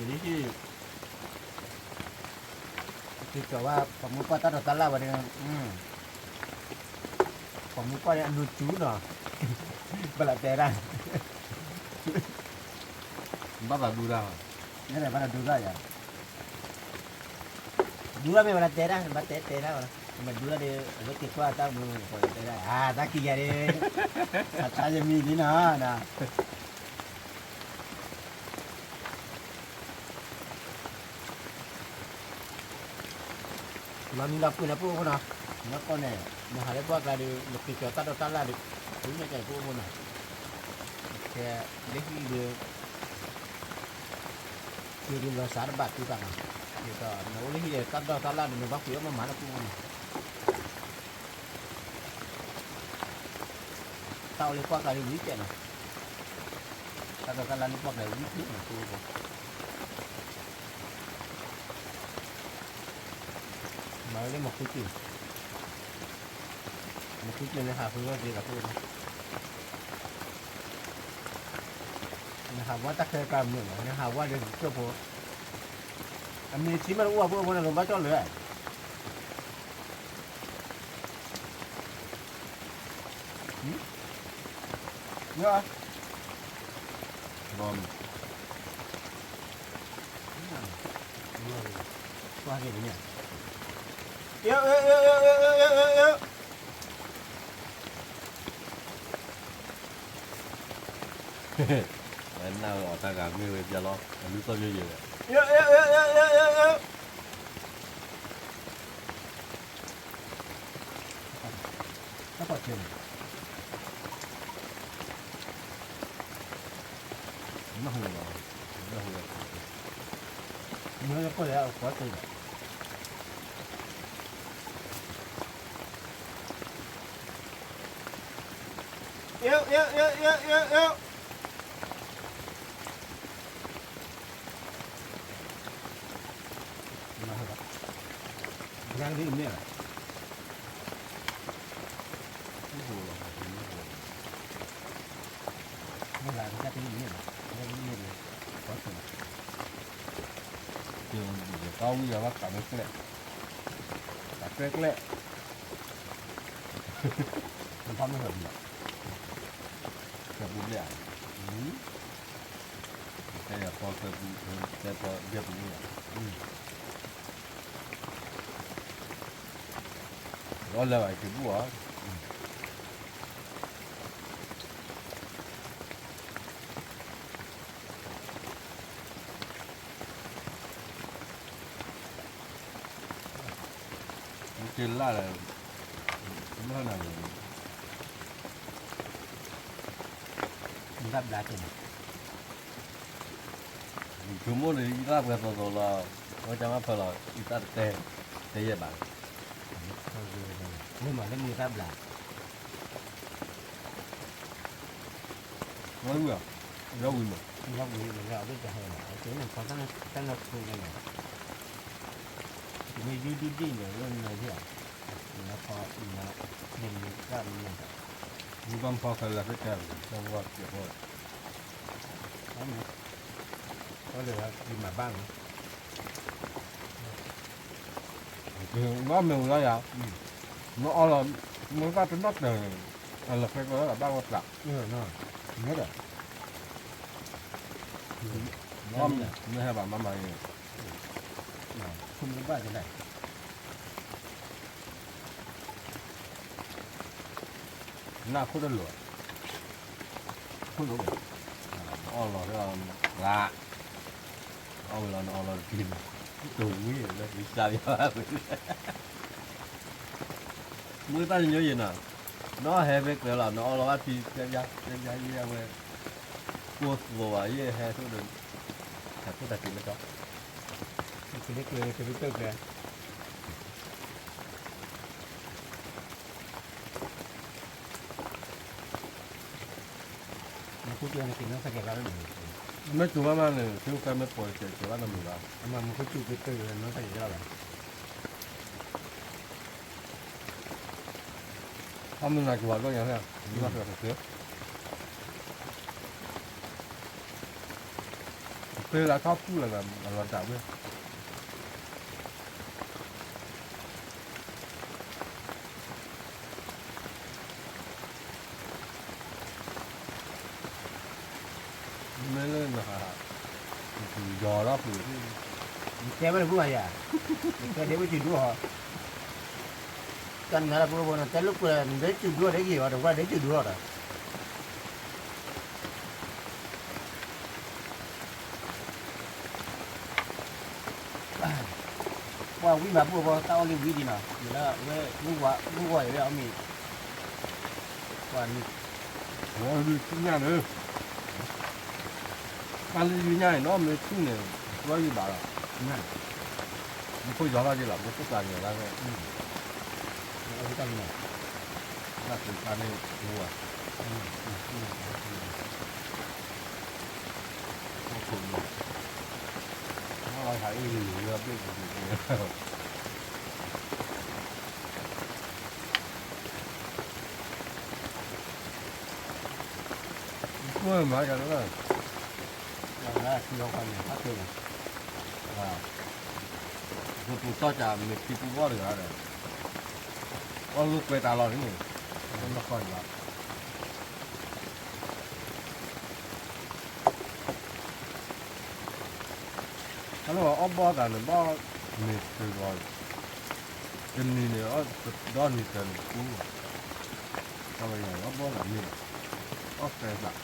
ဟံၣ်, က့ၤကီၤဘၣ် ပှၤမူပှၢ်တၢ်ဒိးတၢ်လၢ်ဝဲန့ၣ်, ပှၤမူပှၢ်န့ၣ်အနူၤစူၤနီၤ, ဘၣ်လၢတဲဒၣ်, ဘၣ်သးဒူတၢ်, ဘၣ်သးဒူတၢ်ယၤ, ဒူတၢ်မ့ၢ်ဝဲဒၣ်တဲဒၣ် ဘၣ်တဲတဲဒၣ်ဝဲ, မ့ၢ်ဒူတၢ်ဒီး အဝဲက့ၤကွၢ်တၢ်မုာ်တဲဒၣ် တၢ်ခံယၤန့ၣ်, အတၢ်ယမံၤန့ၣ်နီၤ မၤမံၤလီၤပှ့ၤလီၤပှိၢ်ဖိနီၤ, နကီၢ်န့ၣ် နဟးလၢပှၢ်ကျါဒီး နက့ၤကၠီၤတၢ်ဒိးတၢ်လၢ်ဒီး ဝံၤမ့ၢ်ကဲပှိၢ်ဖိနီၤ, ကဲ, လၢဟံၣ်ဒီး က့ၤဒီးလီၤစးတဘၣ်သံဘၣ်နီၤ, ဒ်သိးနအိၣ်လၢဟံၣ်ဒီး တၢ်ဒိးတၢ်လၢ်ဒီး နဘၣ်ပှ့ၤအီၣ်မၤမၤလၢပှိၢ်ဖိနီၤ တၢ်အိၣ်လၢပှၢ်ကျါလၢဝံၤကဲနီၤ, တၢ်ဒိးတၢ်လၢ်လၢပှၢ်ကျါဝံၤကဲနီၤ, မၤဝဲလၢမၤခူကၠ့ၣ်, မၤခူကၠ့ၣ်န့ၣ် ဟးဃုဝဲက့ၤဒီးဖိ, နဟးဝဲတၢ်ခဲကါမုာ်နီၤ, နဟးဝဲဒီးကၠိဖိ, အမ့ၢ်ထံမ့ၢ်တအိၣ်အဖိအဃိန့ၣ် လိၤဘၣ်ကၠီၣ်လၢ ဝဲနၢ်အီၣ်တၢ်ဂၤမ့ၢ်ဝဲပျဲလီၤ အလူသီၣ်ယိယိဝဲ တၢ်ပီၣ်ချ့န့ၣ် နၢ်ဟူလီၤ, နၢ်ဟူလီၤ, မ့ၢ်လၢကီၢ်လၢအကီၢ်တ့ၢ်ဒီး တၢ်ဝံၤအဘၣ်ကးမ့ၢ်ကျဲ, ကးကျဲကျဲ, နဖီမ့ၢ်ဟၢၤဘၣ်, ဟၢၤပူၤဘျဲၣ်ဧါ, တဲယၤဖီဟၢၤပူၤ, တဲဖီဘျဲၣ်ပူၤန့ၣ်ဧါ, ဒီးလၢဘၣ်က့ၤဘူၣ်ဧါ မ့ၢ်က့ၤလၢ်လၢ်, မ့ၢ်နၤလၢ, မ့ၢ်တၢ်ဘျါက့ၤန့ၣ်, ဆိကမိၣ်န့ၣ် ယတၢ်ပှဲၤသိးသိးလီၤ, အဝဲကမၣ်ဖၢလီၤ ယတၢ်တတဲ, တဲယဲၢ်ဘၣ်, မ့ၢ်မၤလၢမ့ၢ်တၢ်ဘျါ ဝဲဝံၤ, ဒီဝံၤမး, ဒီဝံၤမး, အဝဲတဟဲလီၤ, အကဲန့ၣ် ဖီတၢ်နၢ်ထူန့ၣ်လီၤ, မ့ၢ်ယူဒုဒံၣ်န့ၣ် လၢနၤယဲၢ်, နဖီ, နမၤ, နမၤတၢ်, မ့ၢ်ဘၣ်မဖီခဲလၢာ်ခဲကဲ, တၢ်ဝဲကဲဖိ, အဒီးယမၤဘၣ်မး နမ့ၢ်ဝံၤလီၤယၤ, နအီလီၤ, မ့ၢ်ဘၣ်တနီၣ်တၢၢ်, အလီၤကျဲကျဲလၢအဘၣ်ဝဲပျၢ်, မ့ၢ်ဒီး, မ့ၢ်ဟဲဘၣ်မၤမၤန့ၣ်, နၢ်ခိၣ်တလိၤ, ခိၣ်လိၤ, နအီလီၤ, လၢ, အီဝံၤလီၤ နအီလီၤတက့ၢ်န့ၣ်, တဝံၤလၢ ယစၢ်ယွၤ, မုၢ်တၢ်ညီညီယဲၢ်နီၤ, နအီဟဲဖဲကျဲလီၤ နအီလီၤဘၣ်ဖံး, တဲဘၣ်ယဲၢ်အဝဲ, ကိၢ်သိးဘၣ်ယဲၢ်ဟဲသိးဒီး, ဟဲခိၣ်တၢ်က့ၤလၢကီၢ်, ကလ့ကျဲ, ကလ့ကျဲ, မ့����်ခိၣ်ကၠူၣ်န့ၣ်က့ၤနီၢ်သကဲးဘၣ်လီၤ, မ့ၢ်ကၠူၣ်ဘၣ်မးန့ၣ် ထံကဲမ့ၢ်ပိာ်တကဲးကဲးဘၣ်နီတမံၤဘၣ်, အမ့ၢ်မ့ၢ်ခိၣ်ကၠူၣ်က့ၤတၢ်နီၢ်သကဲးဘၣ်, အမ့ၢ်နၤက့ၤဝဲဒိၣ်ညါန့ၣ်, နီၢ်သကဲး, ပ့လၢထီၣ်ပူၣ်လၢၤဘၣ် အလီၤဒၣ်ဝဲ မ့ၢ်လၢနဟး, ယီၤလီၤပူၤ, နတဲဝဲတဘူၣ်မးယၤ, နတဲဒ်ဝဲစုဒူအီၤ, တၢ်နၤလၢပူၤပူၤ နတဲလိာ်ကွဲ နဒ်စုဒူအီၤဒ်ဂ့ၤအီၤ တဝဲဒ်စုဒူအီၤဒီး ပှၤဝံမၤဘူၣ်အဘီသၣ်အီၣ်လံဝံဒံးနီၤ, လၢအဝဲ မုၢ်ဂီၤအံၤဝဲအီၣ်မ့ၤ, ပှၤနံၤ, ဝဲဒုးသ့ၣ်ညါလၢ တၢ်လၢယညါအံၤနီၤ မ့ၢ်ဆူၣ်န့ၣ် တြီယံၤဘၣ်လီၤ, မ့ၢ်ဖိယီၤလီၤက့ၤလီၤ မ့ၢ်ဖိသးက့ၤလီၤ, တၢ်သ့ၣ်တဖၣ်န့ၣ် အိၣ်ဝဲ မၤကလၢ ပူၤစီၣ်ကၢ်မ့ၢ်ခံပူၤဘီၣ်တဂၤဒီး အီၣ်လိာ်ကွဲတၢ်လီၤန့ၣ် နီၢ်ကီၢ်န့ၣ်လီၤ, တၢ်လၢအီၣ်ဘီၣ်သးန့ၣ် ဘၣ်မ့ၢ်စၢၤဒီး တနံၤန့ၣ် ဒီနံၤစၢၤန့ၣ်ပူၤ, တၢ်လၢယၤအီၣ်ဘီၣ်သးမ့ၢ်လီၤ, အီၣ်စဲသး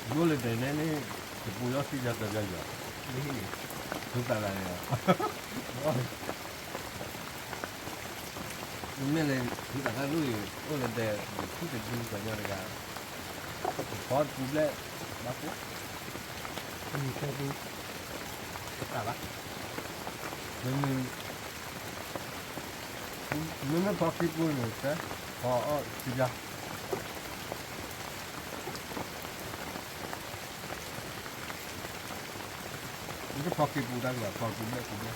ဒိၣ်လၢဒဲးန့ၣ်န့ၣ် တပူၤယီၢ်ဆံယီၢ်သၢယီၢ်ယီၢ်, သုသးလၢယီၢ်, မ့မ့ၢ်လၢသုသးလၢလူၢ်အံၤ အိၣ်လၢဒဲး ယထံၣ်တဒုပှၤညီတဂၤ, ဖီတပူၤဘျဲၣ်, ဘၣ်ကိး, တမံၤသၢပူၤ, တဘၣ်, မ့မ့ၢ် မ့မ့ၢ်ဖီခံပူၤန့ၣ် ဖီအီၣ်ခံဘျီ မ့ၢ်တဖီခံပူၤတၢ်ကဘၣ်ဖီခံဘျဲၣ်ခံဘျဲၣ်,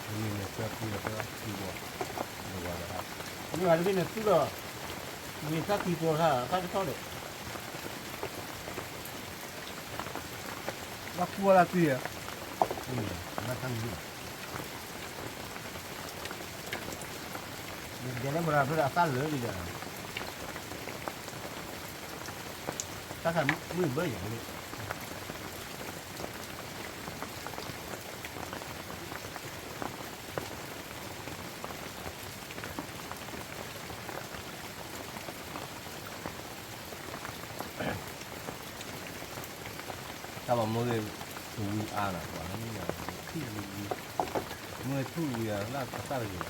မ့မ့ၢ်သၢပူၤဒီးသၢပူၤဘၣ်, မ့ၢ်ဝဲတဘ့ၣ်န့ၣ်သူၣ်လီၤ, မ့ၢ်သၢသံကိးခါ တၢ်ကထီၣ်ဒီး ဘၣ်ကူဝဲလၢသံဧါ, ဘၣ်တၢ်မနုၤ, ယဒဲးလၢပရၤဖဲဒီးအသၣ်လၢာ်လံဒီး, တၢ်ခါမုၢ်ဘၢယၤလံ. တၢ်ဘၣ်မ့ၢ်ဂ့ၤ, တဝံၤအါလီၤ, မ့ၢ်ထူၣ်ဝံၤအါလီၤ အသၣ်တဂ့ၤဘၣ်,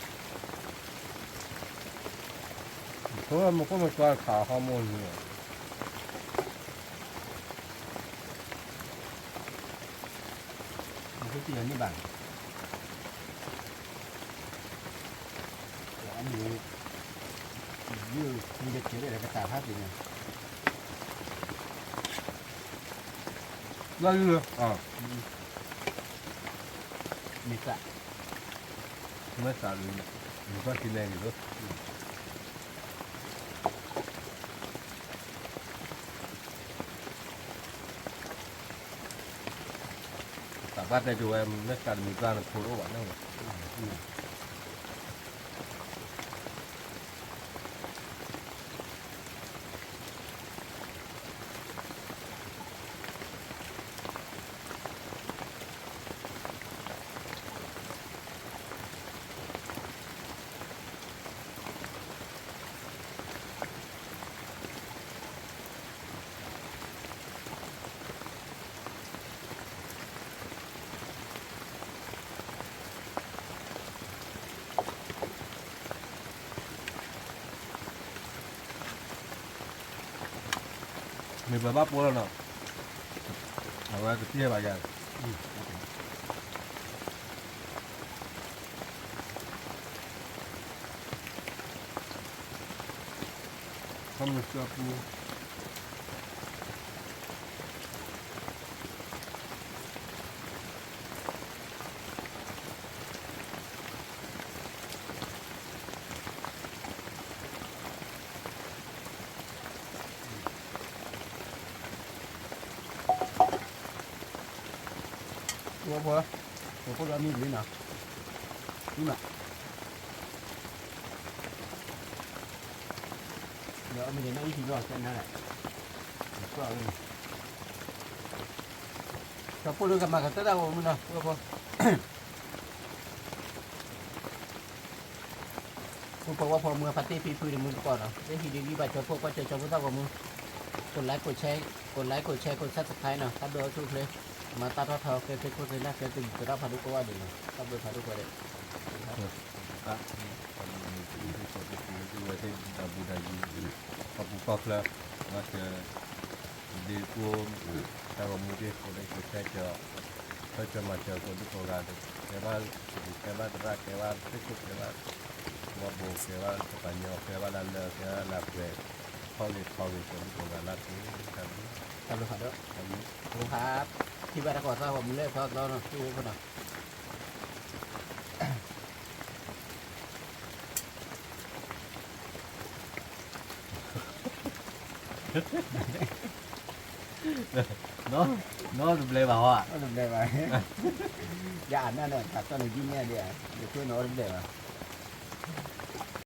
ဖိမ့ၢ်ခိၣ်မ့ၢ်ကွၢ်ခးဟီမိၢ်နံၤလီၤ. မ့ၢ်န့ၣ်ဘၣ်, အမ့ၢ်, ယိၣ်ကဲလၢကစၢ်ဖးသ့ၣ်ညါ, လၢယိၣ်, မ့ၢ်သး, မ့ၢ်သး, မ့ၢ်သးလဲၤဂ့ၤလီၤ. တၢ်ဘၣ်တဲက့ၤဝဲ မ့ၢ်တၢ်တမံၤကျါန့ၣ် ဖိတအိၣ်ဘၣ်န့ၣ်, မ့ၢ်ပှၤဘၣ်ပိာ်လီၤနီၤ, အဝဲကသံၣ်ဘၣ်ယၤ, ခီမ့ၢ်စၢပူ ဝဲပှၤ, ပှၤဖိလၢအမံၤတဂ့ၤနီၤ, မံၤမး, မ့ၢ်န့ၣ် နီၢ်အံၣ်စံဘျီ ကဲနၤလဲၣ်, ကၠီဖိလၢကမၤကတၢၢ်တၢ်ဂီၤမူနီၤ ဖိဖိ ဖိဖိဝဲဖိမုၢ်ဖါတ့ၢ်ဖံဖုန့ၣ် မူတကိးနီၤ လၢဟံၣ်ဒုးဂံၢ်ဘၣ်ကၠီဖိ ကွၢ်စၢၤကၠီဖိတၢ်ဂီၤမူ ကိး like ကိး share ကိး like ကိး share ကိး subscribe နီၤ တၢ်ဘျုးအိၣ်ဆူၣ်ချ့ မၤတၢ်ထီၣ်ထီ ကဲသ့ၣ်ခိၣ်သ့ၣ်နၢ် ကဲသ့ၣ်သရၣ်ဖးဒိၣ်ကိးဂၤဒဲးနီၤ တၢ်ဘျုးဖးဒိၣ်ကိးဂၤဒဲး ပူၤကီၢ်ချၢ မၤစၢၤ ဒ့ကိ တၢ်ဂီၤမူဒ့ ကိး like ကိး share ကၠီ ဖဲကၠီမၤစၢၤကိးဒုကိးဂၤဒဲး ကဲဘၣ် ကဲဘၣ်သရၣ် ကဲဘၣ်သ့ၣ်ခိၣ် ကဲဘၣ် ဝီဘိ ကဲဘၣ်ကပၤညီ ကဲဘၣ်လၢလၢ ကဲဘၣ်လၢပှဲၤ ထီဂ့ၤထီဂ့ၤကိးဒုကိးဂၤလၢ်တက့ၢ် တၢ်ဘျုး တၢ်ဘျုးဖးဒိၣ် တၢ်ဘျုးဖး ထံၣ်ဘၣ်တၢ်ကီၢ်တၢ်ဂီၤမူလၢဖီသီနီၤ ထံၣ်ဝဲဖိနီၤ နီၢ်တဘျဲဘၣ်ဟီဧါ တဘျဲဘၣ် ယအနၢ်န့ၣ် တၢ်ကီၢ်န့ၣ်ယုၢ်န့ၢ်ဒံးဧါ ယကွၢ်န့ၣ်အီၣ်တဘျဲဘၣ်